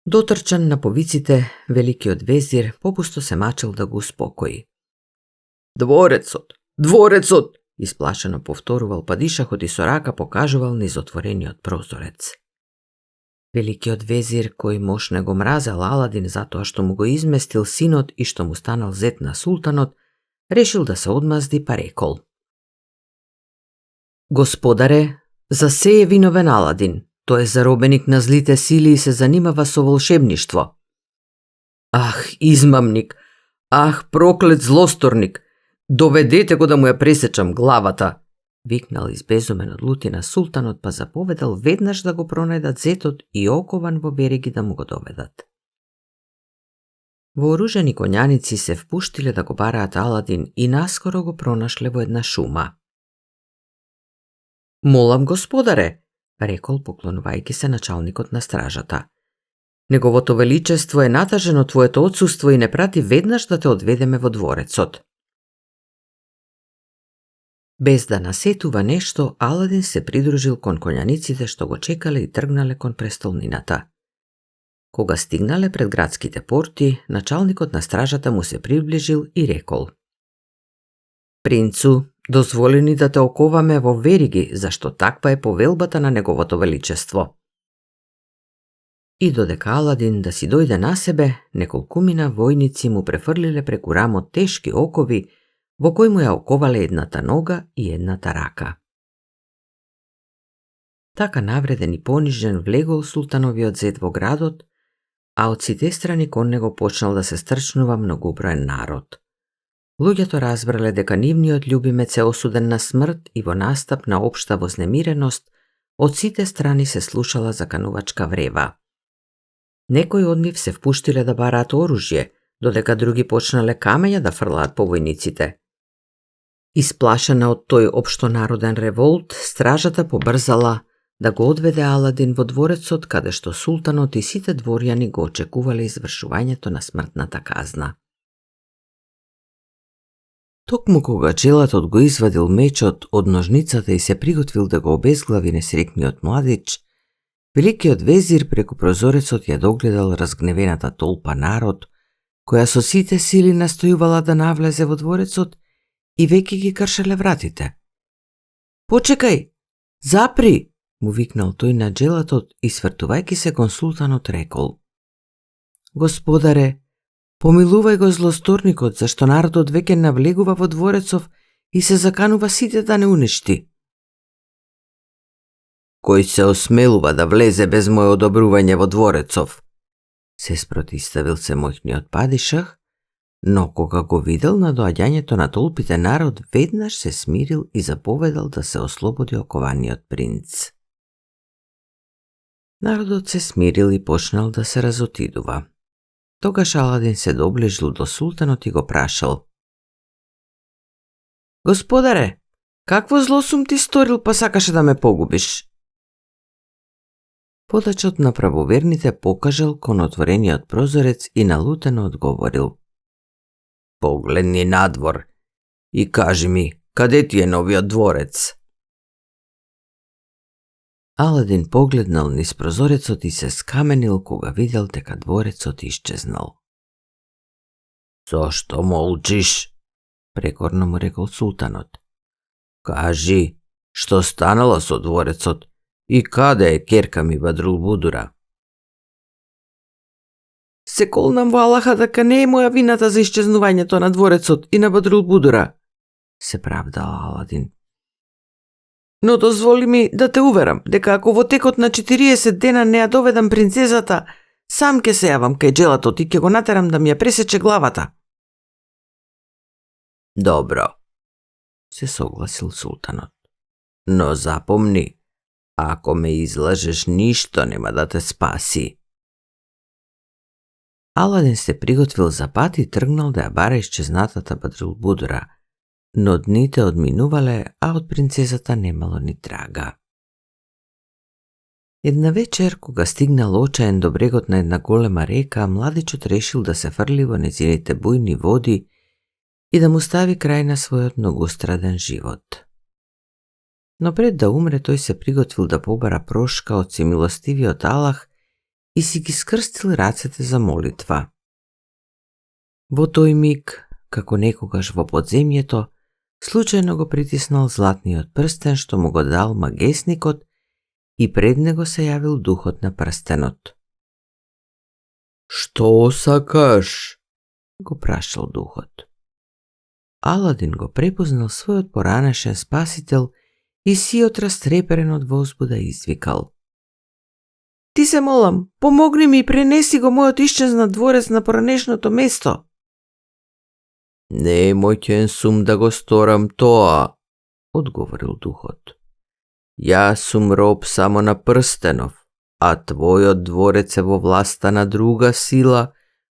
Дотрчан на повиците, великиот везир попусто се мачел да го успокои. Дворецот, исплашено повторувал падишахот и со рака покажувал низ отворениот прозорец. Великиот везир, кој мош не го мразел Аладин затоа што му го изместил синот и што му станал зет на султанот, решил да се одмазди па рекол: Господаре, за се е виновен Аладин. Тој е заробеник на злите сили и се занимава со волшебништво. Ах, измамник! Ах, проклет злосторник! Доведете го да му ја пресечам главата! Викнал избезумен од лутина султанот, па заповедал веднаш да го пронајдат зетот и окован во вериги да му го доведат. Вооружени коњаници се впуштиле да го бараат Аладин и наскоро го пронашле во една шума. Молам, господаре, рекол поклонувајќи се началникот на стражата. Неговото величество е натажено твоето отсуство и не прати веднаш да те одведеме во дворецот. Без да насетува нешто, Аладин се придружил кон коњаниците што го чекале и тргнале кон престолнината. Кога стигнале пред градските порти, началникот на стражата му се приближил и рекол: Принцу, дозволи ни да те оковаме во вериги, зашто таква е повелбата на неговото величество. И додека Аладин да си дојде на себе, неколкумина војници му префрлиле преку рамот тешки окови, во кој му ја оковале едната нога и едната рака. Така навреден и понижен влегол султановиот зет во градот, а од сите страни кон него почнал да се стрчнува многоброен народ. Луѓето разбрале дека нивниот љубимец е осуден на смрт и во настап на општа вознемиреност, од сите страни се слушала заканувачка врева. Некои од нив се впуштиле да бараат оружје, додека други почнале камења да фрлаат по војниците. Исплашена од тој општонароден револт, стражата побрзала да го одведе Аладин во дворецот, каде што султанот и сите дворјани го очекувале извршувањето на смртната казна. Токму кога челатот го извадил мечот од ножницата и се приготвил да го обезглави несрекниот младич, Великиот везир преку прозорецот ја догледал разгневената толпа народ, која со сите сили настојувала да навлезе во дворецот и веќе ги кршеле вратите. "Почекај! Запри!" му викнал тој на джелатот и свртувајќи се кон султанот рекол: "Господаре, помилувај го злосторникот, зашто народот веќе навлегува во дворецов и се заканува сите да не уништи." "Кој се осмелува да влезе без моје одобрување во дворецов?" се спротивставил се моќниот падишах, но кога го видел на доаѓањето на толпите народ, веднаш се смирил и заповедал да се ослободи окованиот принц. Народот се смирил и почнал да се разотидува. Тогаш Аладин се доближил до султанот и го прашал: "Господаре, какво зло сум ти сторил па сакаше да ме погубиш?" Водачот на правоверните покажал кон отворениот прозорец и налутено одговорил: "Погледни надвор и кажи ми, каде ти е новиот дворец?" Аладин погледнал низ прозорецот и се скаменил кога видел дека дворецот исчезнал. "Зошто молчиш?" прекорно му рекол султанот. "Кажи, што станало со дворецот и каде е ќерка ми Бадрулбудура?" "Се колнам во Аллаха дека не е моја вината за исчезнувањето на дворецот и на Бадрулбудура," се правдал Аладин. "Но дозволи ми да те уверам дека ако во текот на 40 дена не ја доведам принцезата, сам ќе се јавам кај джелатот и ќе го натерам да ми ја пресече главата." "Добро," се согласил султанот. "Но запомни, ако ме излажеш, ништо нема да те спаси." Аладин се приготвил за пат и тргнал да ја бара исчезнатата Бадрулбудура, но дните одминувале, а од принцезата немало ни трага. Една вечер, кога стигнал очаен до брегот на една голема река, младичот решил да се фрли во нејзините бујни води и да му стави крај на својот многостраден живот. Но пред да умре, тој се приготвил да побара прошка од всемилостивиот Аллах и си ги скрстил рацете за молитва. Во тој миг, како некогаш во подземјето, случајно го притиснал златниот прстен што му го дал магесникот и пред него се јавил духот на прстенот. "Што сакаш?" го прашал духот. Аладин го препознал својот поранешен спасител и сиот растреперен од возбуда извикал: "Ти се молам, помогни ми и пренеси го мојот исчезнат дворец на поранешното место." "Немој сум да го сторам тоа," одговорил духот. "Јас сум роб само на прстенов, а твојот дворец е во власта на друга сила,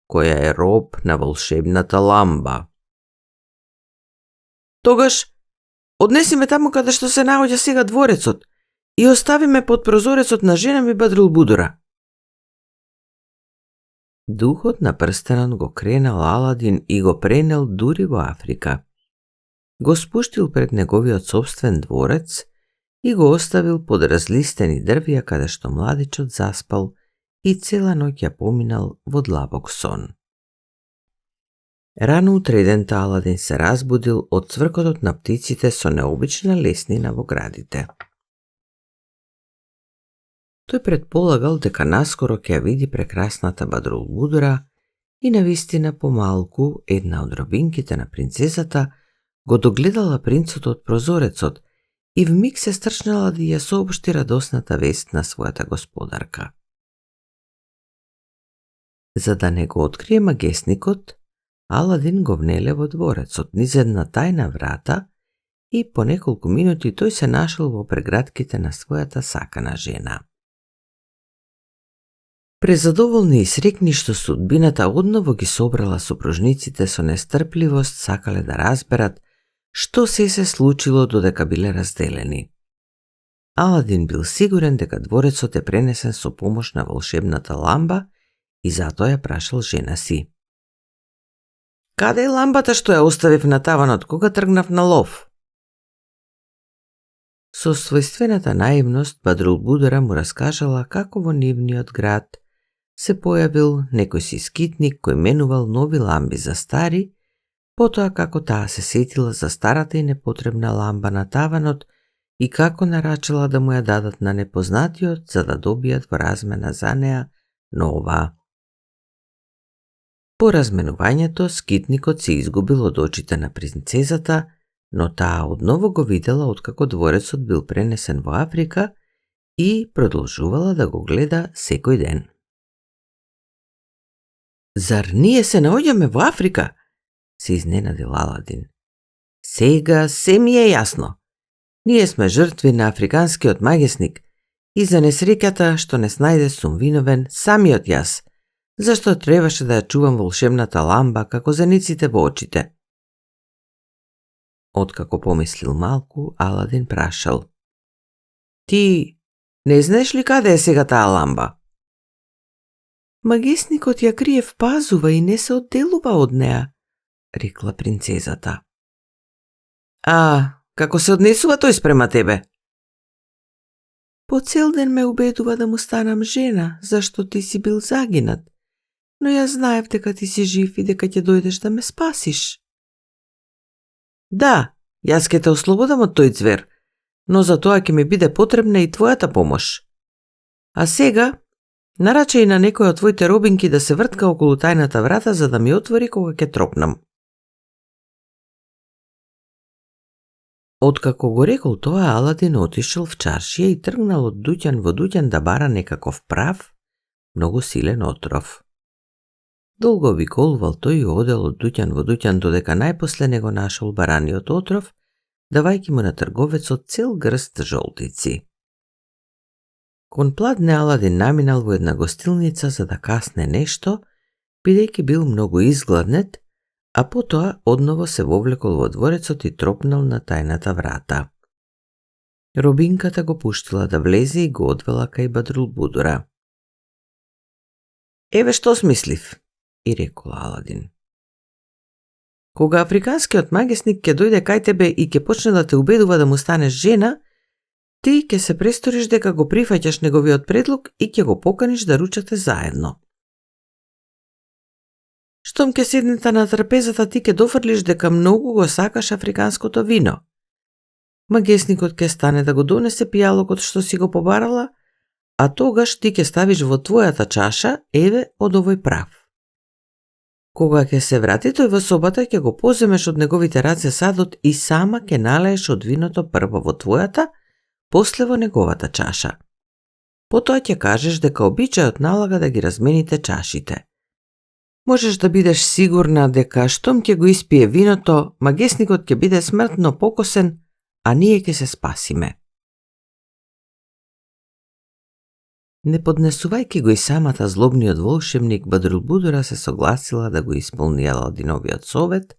која е роб на волшебната ламба." "Тогаш, однеси ме таму каде што се наоѓа сега дворецот и остави ме под прозорецот на жена ми Бадрулбудура." Духот на прстенот го кренал Аладин и го пренел дури во Африка. Го спуштил пред неговиот собствен дворец и го оставил под разлистени дрвја каде што младичот заспал и цела ноќ ја поминал во длабок сон. Рано утредента Аладин се разбудил од цвркотот на птиците со необична леснина во градите. Тој предполагал дека наскоро ќе ја види прекрасната Бадрулбудура и навистина помалку една од робинките на принцезата го догледала принцот од прозорецот и вмиг се стрчнала да ја соопшти радосната вест на својата господарка. За да не го открие магесникот, Аладин го внеле во дворецот низ една тајна врата и по неколку минути тој се нашол во прегратките на својата сакана жена. Презадоволни и срекни што судбината одново ги собрала сопружниците со нестрпливост, сакале да разберат што се случило додека биле разделени. Аладин бил сигурен дека дворецот е пренесен со помош на волшебната ламба и затоа ја прашал жена си: "Каде е ламбата што ја оставив на таванот кога тргнав на лов?" Со својствената наивност, Бадрулбудура му раскажала како во нивниот град се појавил некој си скитник кој менувал нови ламби за стари, потоа како таа се сетила за старата и непотребна ламба на таванот и како нарачала да му ја дадат на непознатиот за да добијат во размена за неа нова. По разменувањето, скитникот се изгубил од очите на принцезата, но таа одново го видела откако дворецот бил пренесен во Африка и продолжувала да го гледа секој ден. Зар ние се наоѓаме во Африка? Се изненадил Аладин. Сега се ми е јасно. Ние сме жртви на африканскиот магесник и за несреќата што не снајде сум виновен самиот јас, зашто требаше да ја чувам волшебната ламба како зениците во очите. Откако помислил малку, Аладин прашал. Ти не знаеш ли каде е сега таа ламба? Магесникот ја крие в пазува и не се одделува од неа, рекла принцезата. А, како се однесува тој спрема тебе? По цел ден ме убедува да му станам жена, зашто ти си бил загинат, но ја знаев дека ти си жив и дека ќе дојдеш да ме спасиш. Да, јас ќе те ослободам од тој ѕвер, но за тоа ќе ми биде потребна и твојата помош. А сега, нарачај на некој од твоите робинки да се вртка околу тајната врата за да ми отвори кога ќе тропнам. Откако го рекол тоа, Аладин отишел в чаршија и тргнал од дуќан во дуќан да бара некаков прав, многу силен отров. Долго обиколувал тој и одел од дуќан во дуќан додека најпосле не го нашол бараниот отров, давајќи му на трговецот цел грст жолтици. Кон пладне Аладин наминал во една гостилница за да касне нешто, бидејќи бил многу изгладнет, а потоа одново се вовлекол во дворецот и тропнал на тајната врата. Робинката го пуштила да влезе и го одвела кај Бадрулбудура. Еве што смислив, и рекол Аладин. Кога африканскиот магесник ќе дојде кај тебе и ќе почне да те убедува да му станеш жена, ти ќе се престориш дека го прифаќаш неговиот предлог и ќе го поканиш да ручате заедно. Штом ќе седнете на трапезата, ти ќе дофрлиш дека многу го сакаш африканското вино. Магесникот ќе стане да го донесе пијалокот што си го побарала, а тогаш ти ќе ставиш во твојата чаша еве од овој прав. Кога ќе се врати тој во собата, ќе го поземеш од неговите раце садот и сама ќе налееш од виното прво во твојата, после во неговата чаша. Потоа ќе кажеш дека обичајот налага да ги размените чашите. Можеш да бидеш сигурна дека штом ќе го испие виното, магесникот ќе биде смртно покосен, а ние ќе се спасиме. Не поднесувајќи го и самата злобниот волшебник, Бадрулбудура се согласила да го исполни Аладиновиот совет,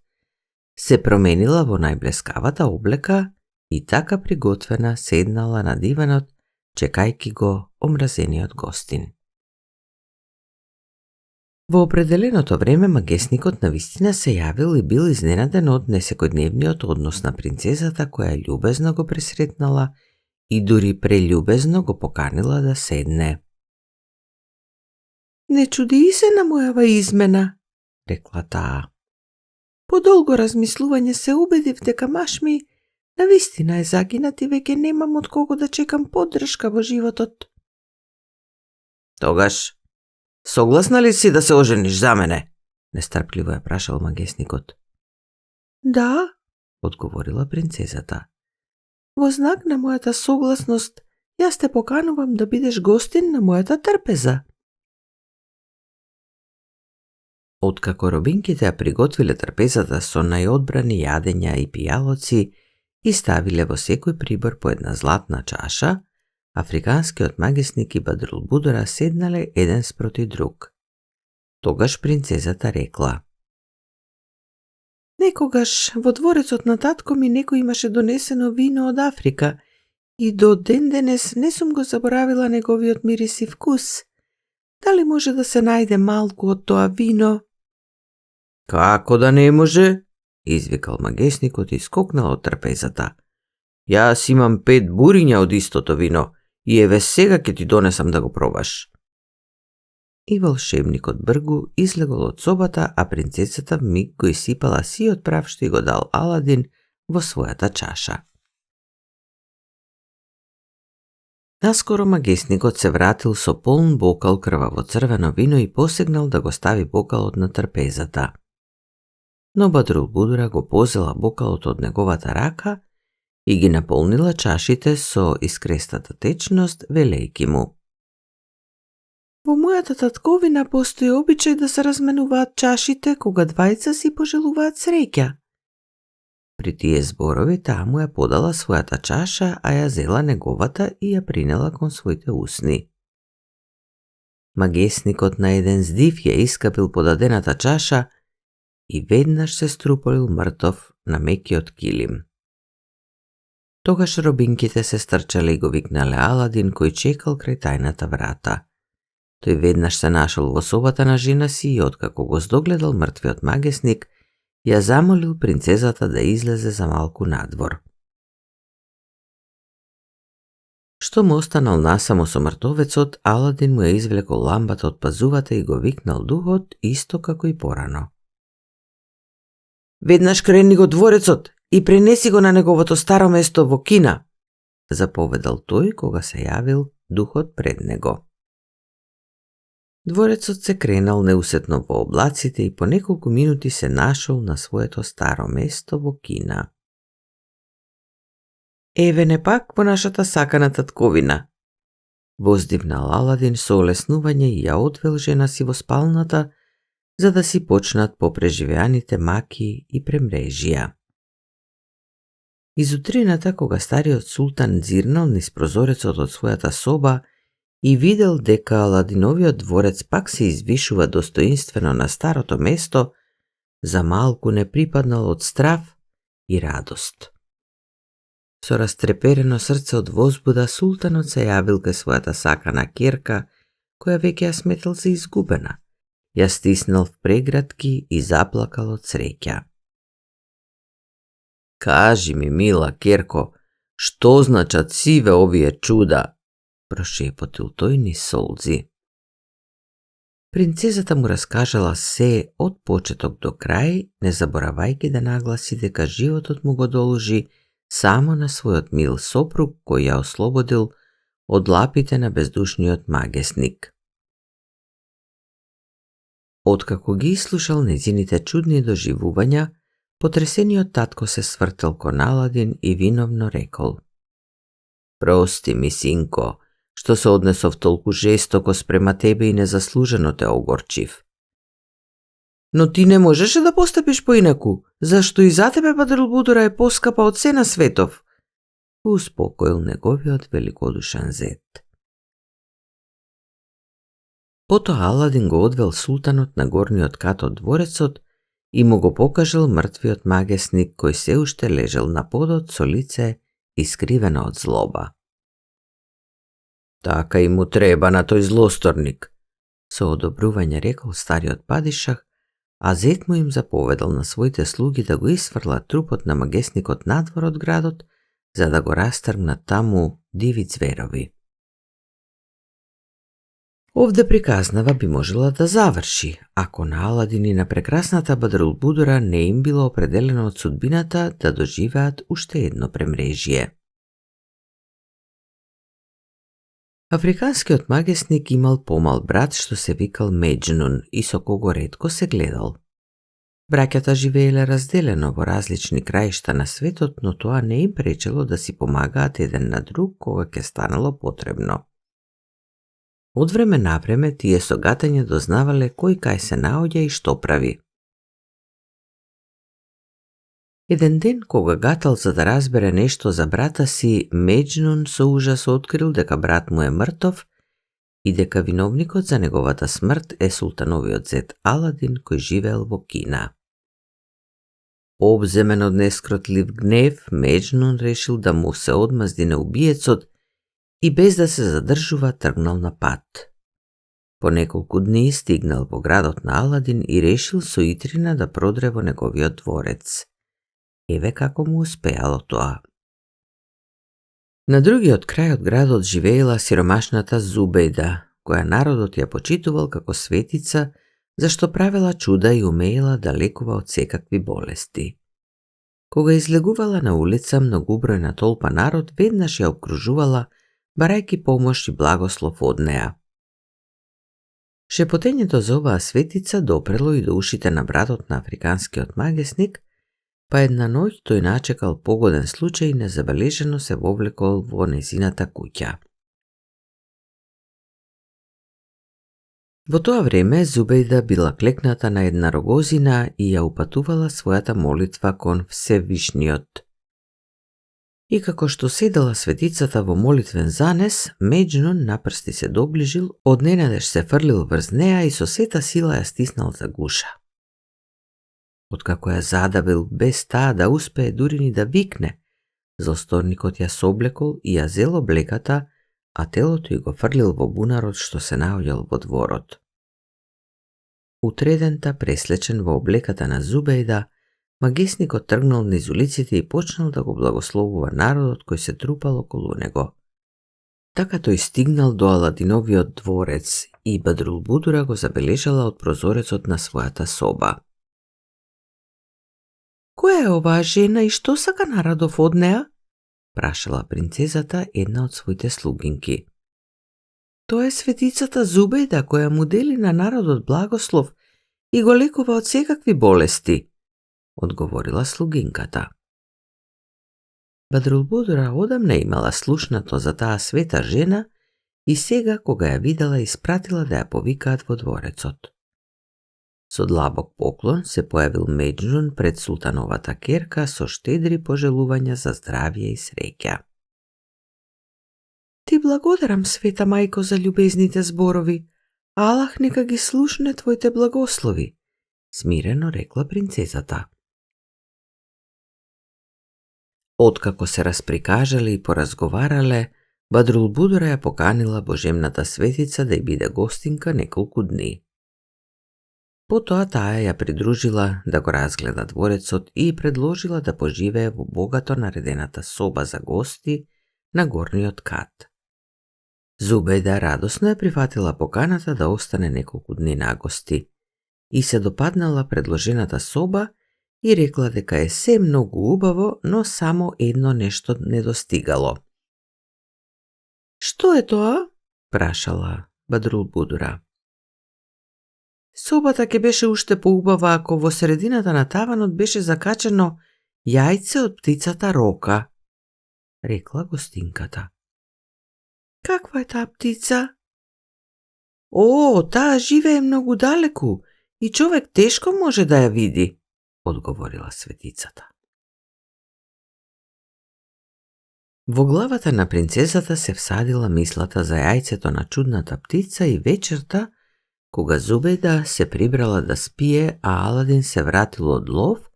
се променила во најблескавата облека и така приготвена седнала на диванот, чекајќи го омразениот гостин. Во определеното време магесникот навистина се јавил и бил изненаден од несекојдневниот однос на принцезата која љубезно го пресретнала и дури прелюбезно го поканила да седне. Не чуди се на мојава измена, рекла таа. По долго размислување се убедив дека маш ми навистина е загинат и веќе немам од кого да чекам поддршка во животот. Тогаш, согласна ли си да се ожениш за мене? Нестрпливо ја прашал магесникот. Да, одговорила принцезата. Во знак на мојата согласност, јас те поканувам да бидеш гостин на мојата трпеза. Откако робинките ја приготвиле трпезата со најодбрани јадења и пијалоци и ставиле во секој прибор по една златна чаша, африканскиот магесник и Бадрулбудура седнале еден спроти друг. Тогаш принцезата рекла. Некогаш во дворецот на татко ми некој имаше донесено вино од Африка и до ден денес не сум го заборавила неговиот мирис и вкус. Дали може да се најде малку од тоа вино? Како да не може? Извикал магесникот и скокнал од трпезата. Јас имам 5 буриња од истото вино и еве сега ќе ти донесам да го пробаш. И волшебникот бргу излегол од собата, а принцесата вмиг го исипала сиот прав што го дал Аладин во својата чаша. Наскоро магесникот се вратил со полн бокал крваво црвено вино и посегнал да го стави бокалот на трпезата. Но Бадрулбудура го позела бокалот од неговата рака и ги наполнила чашите со искрестата течност, велејки му: Во мојата татковина постои обичај да се разменуваат чашите кога двајца си пожелуваат среќа. При тие зборови таа му ја подала својата чаша, а ја зела неговата и ја принела кон своите усни. Магесникот на еден здив ја искапил подадената чаша и веднаш се струполил мртов на мекиот килим. Тогаш робинките се стрчале и го викнале Аладин, кој чекал крај тајната врата. Тој веднаш се нашол во собата на жена си и откако го здогледал мртвиот магесник, ја замолил принцезата да излезе за малку надвор. Што му останал насамо со мртовецот, Аладин му ја извлекол ламбата од пазувата и го викнал духот исто како и порано. Веднаш крени го дворецот и пренеси го на неговото старо место во Кина, заповедал тој кога се јавил духот пред него. Дворецот се кренал неусетно во облаците и по неколку минути се нашол на своето старо место во Кина. Еве не пак во нашата сакана татковина, воздивнал Аладин со олеснување и ја одвел жена си во спалната, за да си почнат попреживеаните маки и премрежија. Изутрината, кога стариот султан зирнал низ прозорецот од својата соба и видел дека Аладиновиот дворец пак се извишува достоинствено на старото место, за малку не припаднал од страв и радост. Со растреперено срце од возбуда, султанот се јавил кај својата сакана ќерка, која веќе ја сметал за изгубена. Ја стиснал в прегратки и заплакал од среќа. Кажи ми, мила ќерко, што значат сиве овие чуда? Прошепотил тој низ солзи. Принцезата му раскажала се од почеток до крај, не заборавајќи да нагласи дека животот му го должи само на својот мил сопруг кој ја ослободил од лапите на бездушниот магесник. Откако ги ислушал незините чудни доживувања, потресениот татко се свртел кон Аладин и виновно рекол: Прости ми, синко, што се однесов толку жестоко спрема тебе и незаслужено те огорчив. Но ти не можеше да постапиш поинаку, зашто и за тебе Бадрулбудура е поскапа од се на светов, успокоил неговиот великодушен зет. Потоа Аладин го одвел султанот на горниот кат од дворецот и му го покажал мртвиот магесник кој се уште лежел на подот со лице искривено од злоба. Така и му треба на тој злосторник, со одобрување рекол стариот падишах, а зет му им заповедал на своите слуги да го исфрлат трупот на магесникот надвор од градот, за да го растргнат таму диви зверови. Овде приказнава би можела да заврши, ако на Аладин и на прекрасната Бадрулбудура не им било определено од судбината да доживеат уште едно премрежие. Африканскиот магесник имал помал брат што се викал Меджнун и со кого ретко се гледал. Браќата живееле разделено во различни краишта на светот, но тоа не им пречело да си помагаат еден на друг кога ќе станало потребно. Од време на време тие со гатање дознавале кој кај се наоѓа и што прави. Еден ден, кога гатал за да разбере нешто за брата си, Меджнун со ужас открил дека брат му е мртов и дека виновникот за неговата смрт е султановиот зет Аладин кој живеел во Кина. Обземен од нескротлив гнев, Меджнун решил да му се одмазди на убиецот и без да се задржува тргнал на пат. По неколку дни стигнал во градот на Аладин и решил со итрина да продре во неговиот дворец. Еве како му успеало тоа. На другиот крај од градот живеела сиромашната Зубејда, која народот ја почитувал како светица, зашто правела чуда и умеела да лекува од секакви болести. Кога излегувала на улица, многубројна толпа народ веднаш ја окружувала, барајки помош и благослов од неа. Шепотењето за оваа светица допрело и до ушите на братот на африканскиот магесник, па една ноќ тој начекал погоден случај и незабележено се вовлекол во незината куќа. Во тоа време Зубејда била клекната на една рогозина и ја упатувала својата молитва кон Всевишниот. И како што седела светицата во молитвен занес, Меџнун напрсти се доближил, одненадеж се фрлил врз неа и со сета сила ја стиснал за гуша. Откако ја задавил без таа да успее дури ни да викне, злосторникот ја соблекол и ја зел облеката, а телото ја го фрлил во бунарот што се наоѓал во дворот. Утредента, преслечен во облеката на Зубејда, магесникот тргнал низ улиците и почнал да го благословува народот кој се трупал околу него. Така тој стигнал до Аладиновиот дворец и Бадрулбудура го забележала од прозорецот на својата соба. Која е оваа жена и што сака народов од неа? Прашала принцезата една од своите слугинки. Тоа е светицата Зубејда која му дели на народот благослов и го лекува од секакви болести, одговорила слугинката. Бадрулбудура одамна имала слушнато за таа света жена и сега кога ја видела испратила да ја повикаат во дворецот. Со длабок поклон се појавил Меџнун пред султановата керка со штедри пожелувања за здравје и среќа. Ти благодарам, света мајко, за љубезните зборови. Аллах нека ги слушне твоите благослови, смирено рекла принцезата. Откако се расприкажале и поразговарале, Бадрулбудура ја поканила божемната светица да ја биде гостинка неколку дни. Потоа таа ја придружила да го разгледа дворецот и предложила да поживее во богато наредената соба за гости на горниот кат. Зубејда радосно ја прифатила поканата да остане неколку дни на гости и се допаднала предложената соба и рекла дека е се многу убаво, но само едно нешто недостигало. Што е тоа? Прашала Бадрулбудура. Собата ќе беше уште поубава ако во средината на таванот беше закачено јајце од птицата рока, рекла гостинката. Каква е таа птица? О, таа живее многу далеку и човек тешко може да ја види, одговорила светицата. Во главата на принцесата се всадила мислата за јајцето на чудната птица и вечерта, кога Зубејда се прибрала да спие, а Аладин се вратил од лов,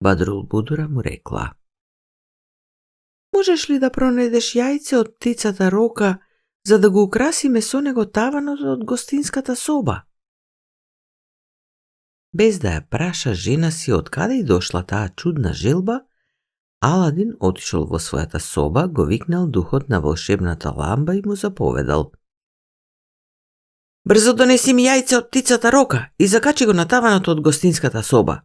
Бадрулбудура му рекла: Можеш ли да пронедеш јајце од птицата рока, за да го украсиме со него таванот од гостинската соба? Без да ја праша жена си од каде и дошла таа чудна желба, Аладин отишол во својата соба, го викнал духот на волшебната ламба и му заповедал: Брзо донеси ми јајце од птицата рока и закачи го на таванот од гостинската соба.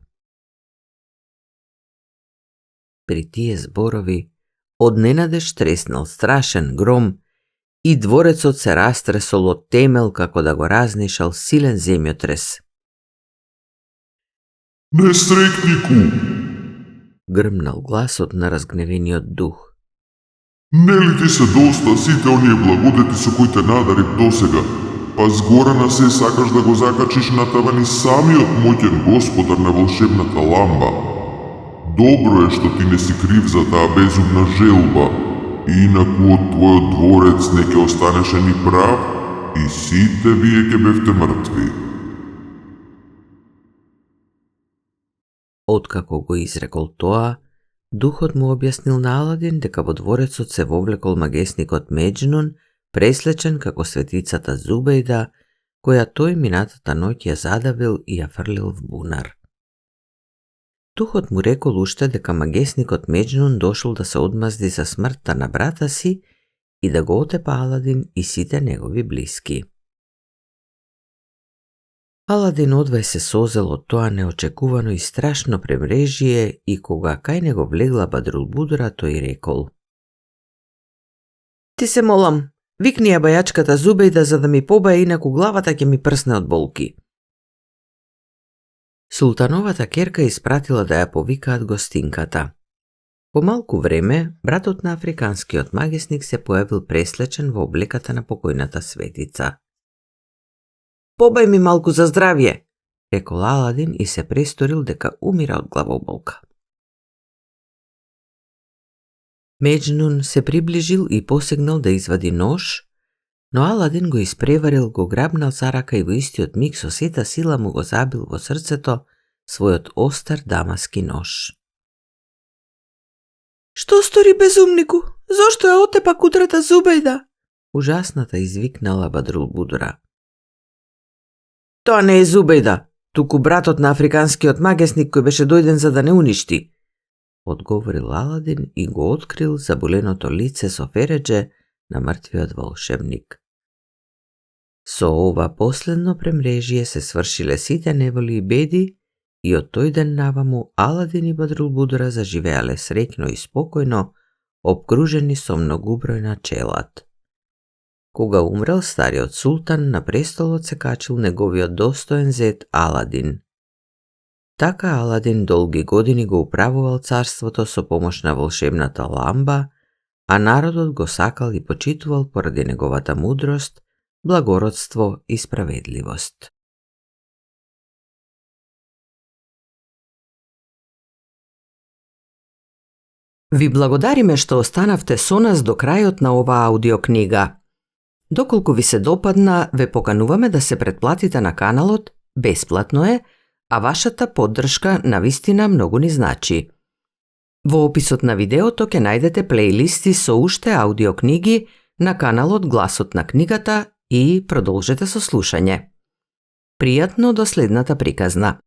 При тие зборови одненадеж треснал страшен гром и дворецот се растресол од темел како да го разнишал силен земјотрес. Несрекнику! Грмнал гласот на разгневениот дух. Нели ти се доста сите оние благодети со кои те надарив досега, па згора на се сакаш да го закачиш на тавани самиот моќен господар на волшебната ламба? Добро е што ти не си крив за таа безумна желба, инаку од твојот дворец не ќе останеше ни прав и сите вие ќе бевте мртви. Откако го изрекол тоа, духот му објаснил на Аладин дека во дворецот се вовлекол магесникот Меџнун, преслечен како светицата Зубејда, која тој минатата ноќ ја задавил и ја фрлил в бунар. пастухот му рекол уште дека магесникот Меджнун дошол да се одмазди за смртта на брата си и да го отепа Аладин и сите негови блиски. Аладин одвај се созел од тоа неочекувано и страшно премрежие и кога кај него влегла Бадрулбудура, тој рекол: Ти се молам, викни ја бајачката Зубејда за да ми побаја, инаку главата ќе ми прсне од болки. Султановата керка испратила да ја повикаат гостинката. По малку време, братот на африканскиот магесник се појавил преслечен во облеката на покојната светица. Побај ми малку за здравје, рекол Аладин и се престорил дека умира од главоболка. Меджнун се приближил и посегнал да извади нож, но Аладин го испреварил, го грабнал за рака и во истиот миг со сета сила му го забил во срцето својот остар дамаски нож. Што стори безумнику? Зошто ја отепа кудрата Зубејда? Ужасната извикнала Бадрулбудура. Тоа не е Зубејда, туку братот на африканскиот магесник кој беше дојден за да не уништи, одговорил Аладин и го открил заболеното лице со фередже на мртвиот волшебник. Со ова последно премрежие се свршиле сите неволи и беди и од тој ден наваму Аладин и Бадрулбудура заживеале среќно и спокојно, обкружени со многубројна челад. Кога умрел стариот султан, на престолот се качил неговиот достоен зет Аладин. Така Аладин долги години го управувал царството со помош на волшебната ламба, а народот го сакал и почитувал поради неговата мудрост, благородство и справедливост. Ви благодариме што останавте со нас до крајот на оваа аудиокнига. Доколку ви се допадна, ве покануваме да се претплатите на каналот, бесплатно е, а вашата поддршка навистина многу ни значи. Во описот на видеото ќе најдете плейлисти со уште аудиокниги на каналот Гласот на книгата и продолжете со слушање. Пријатно до следната приказна.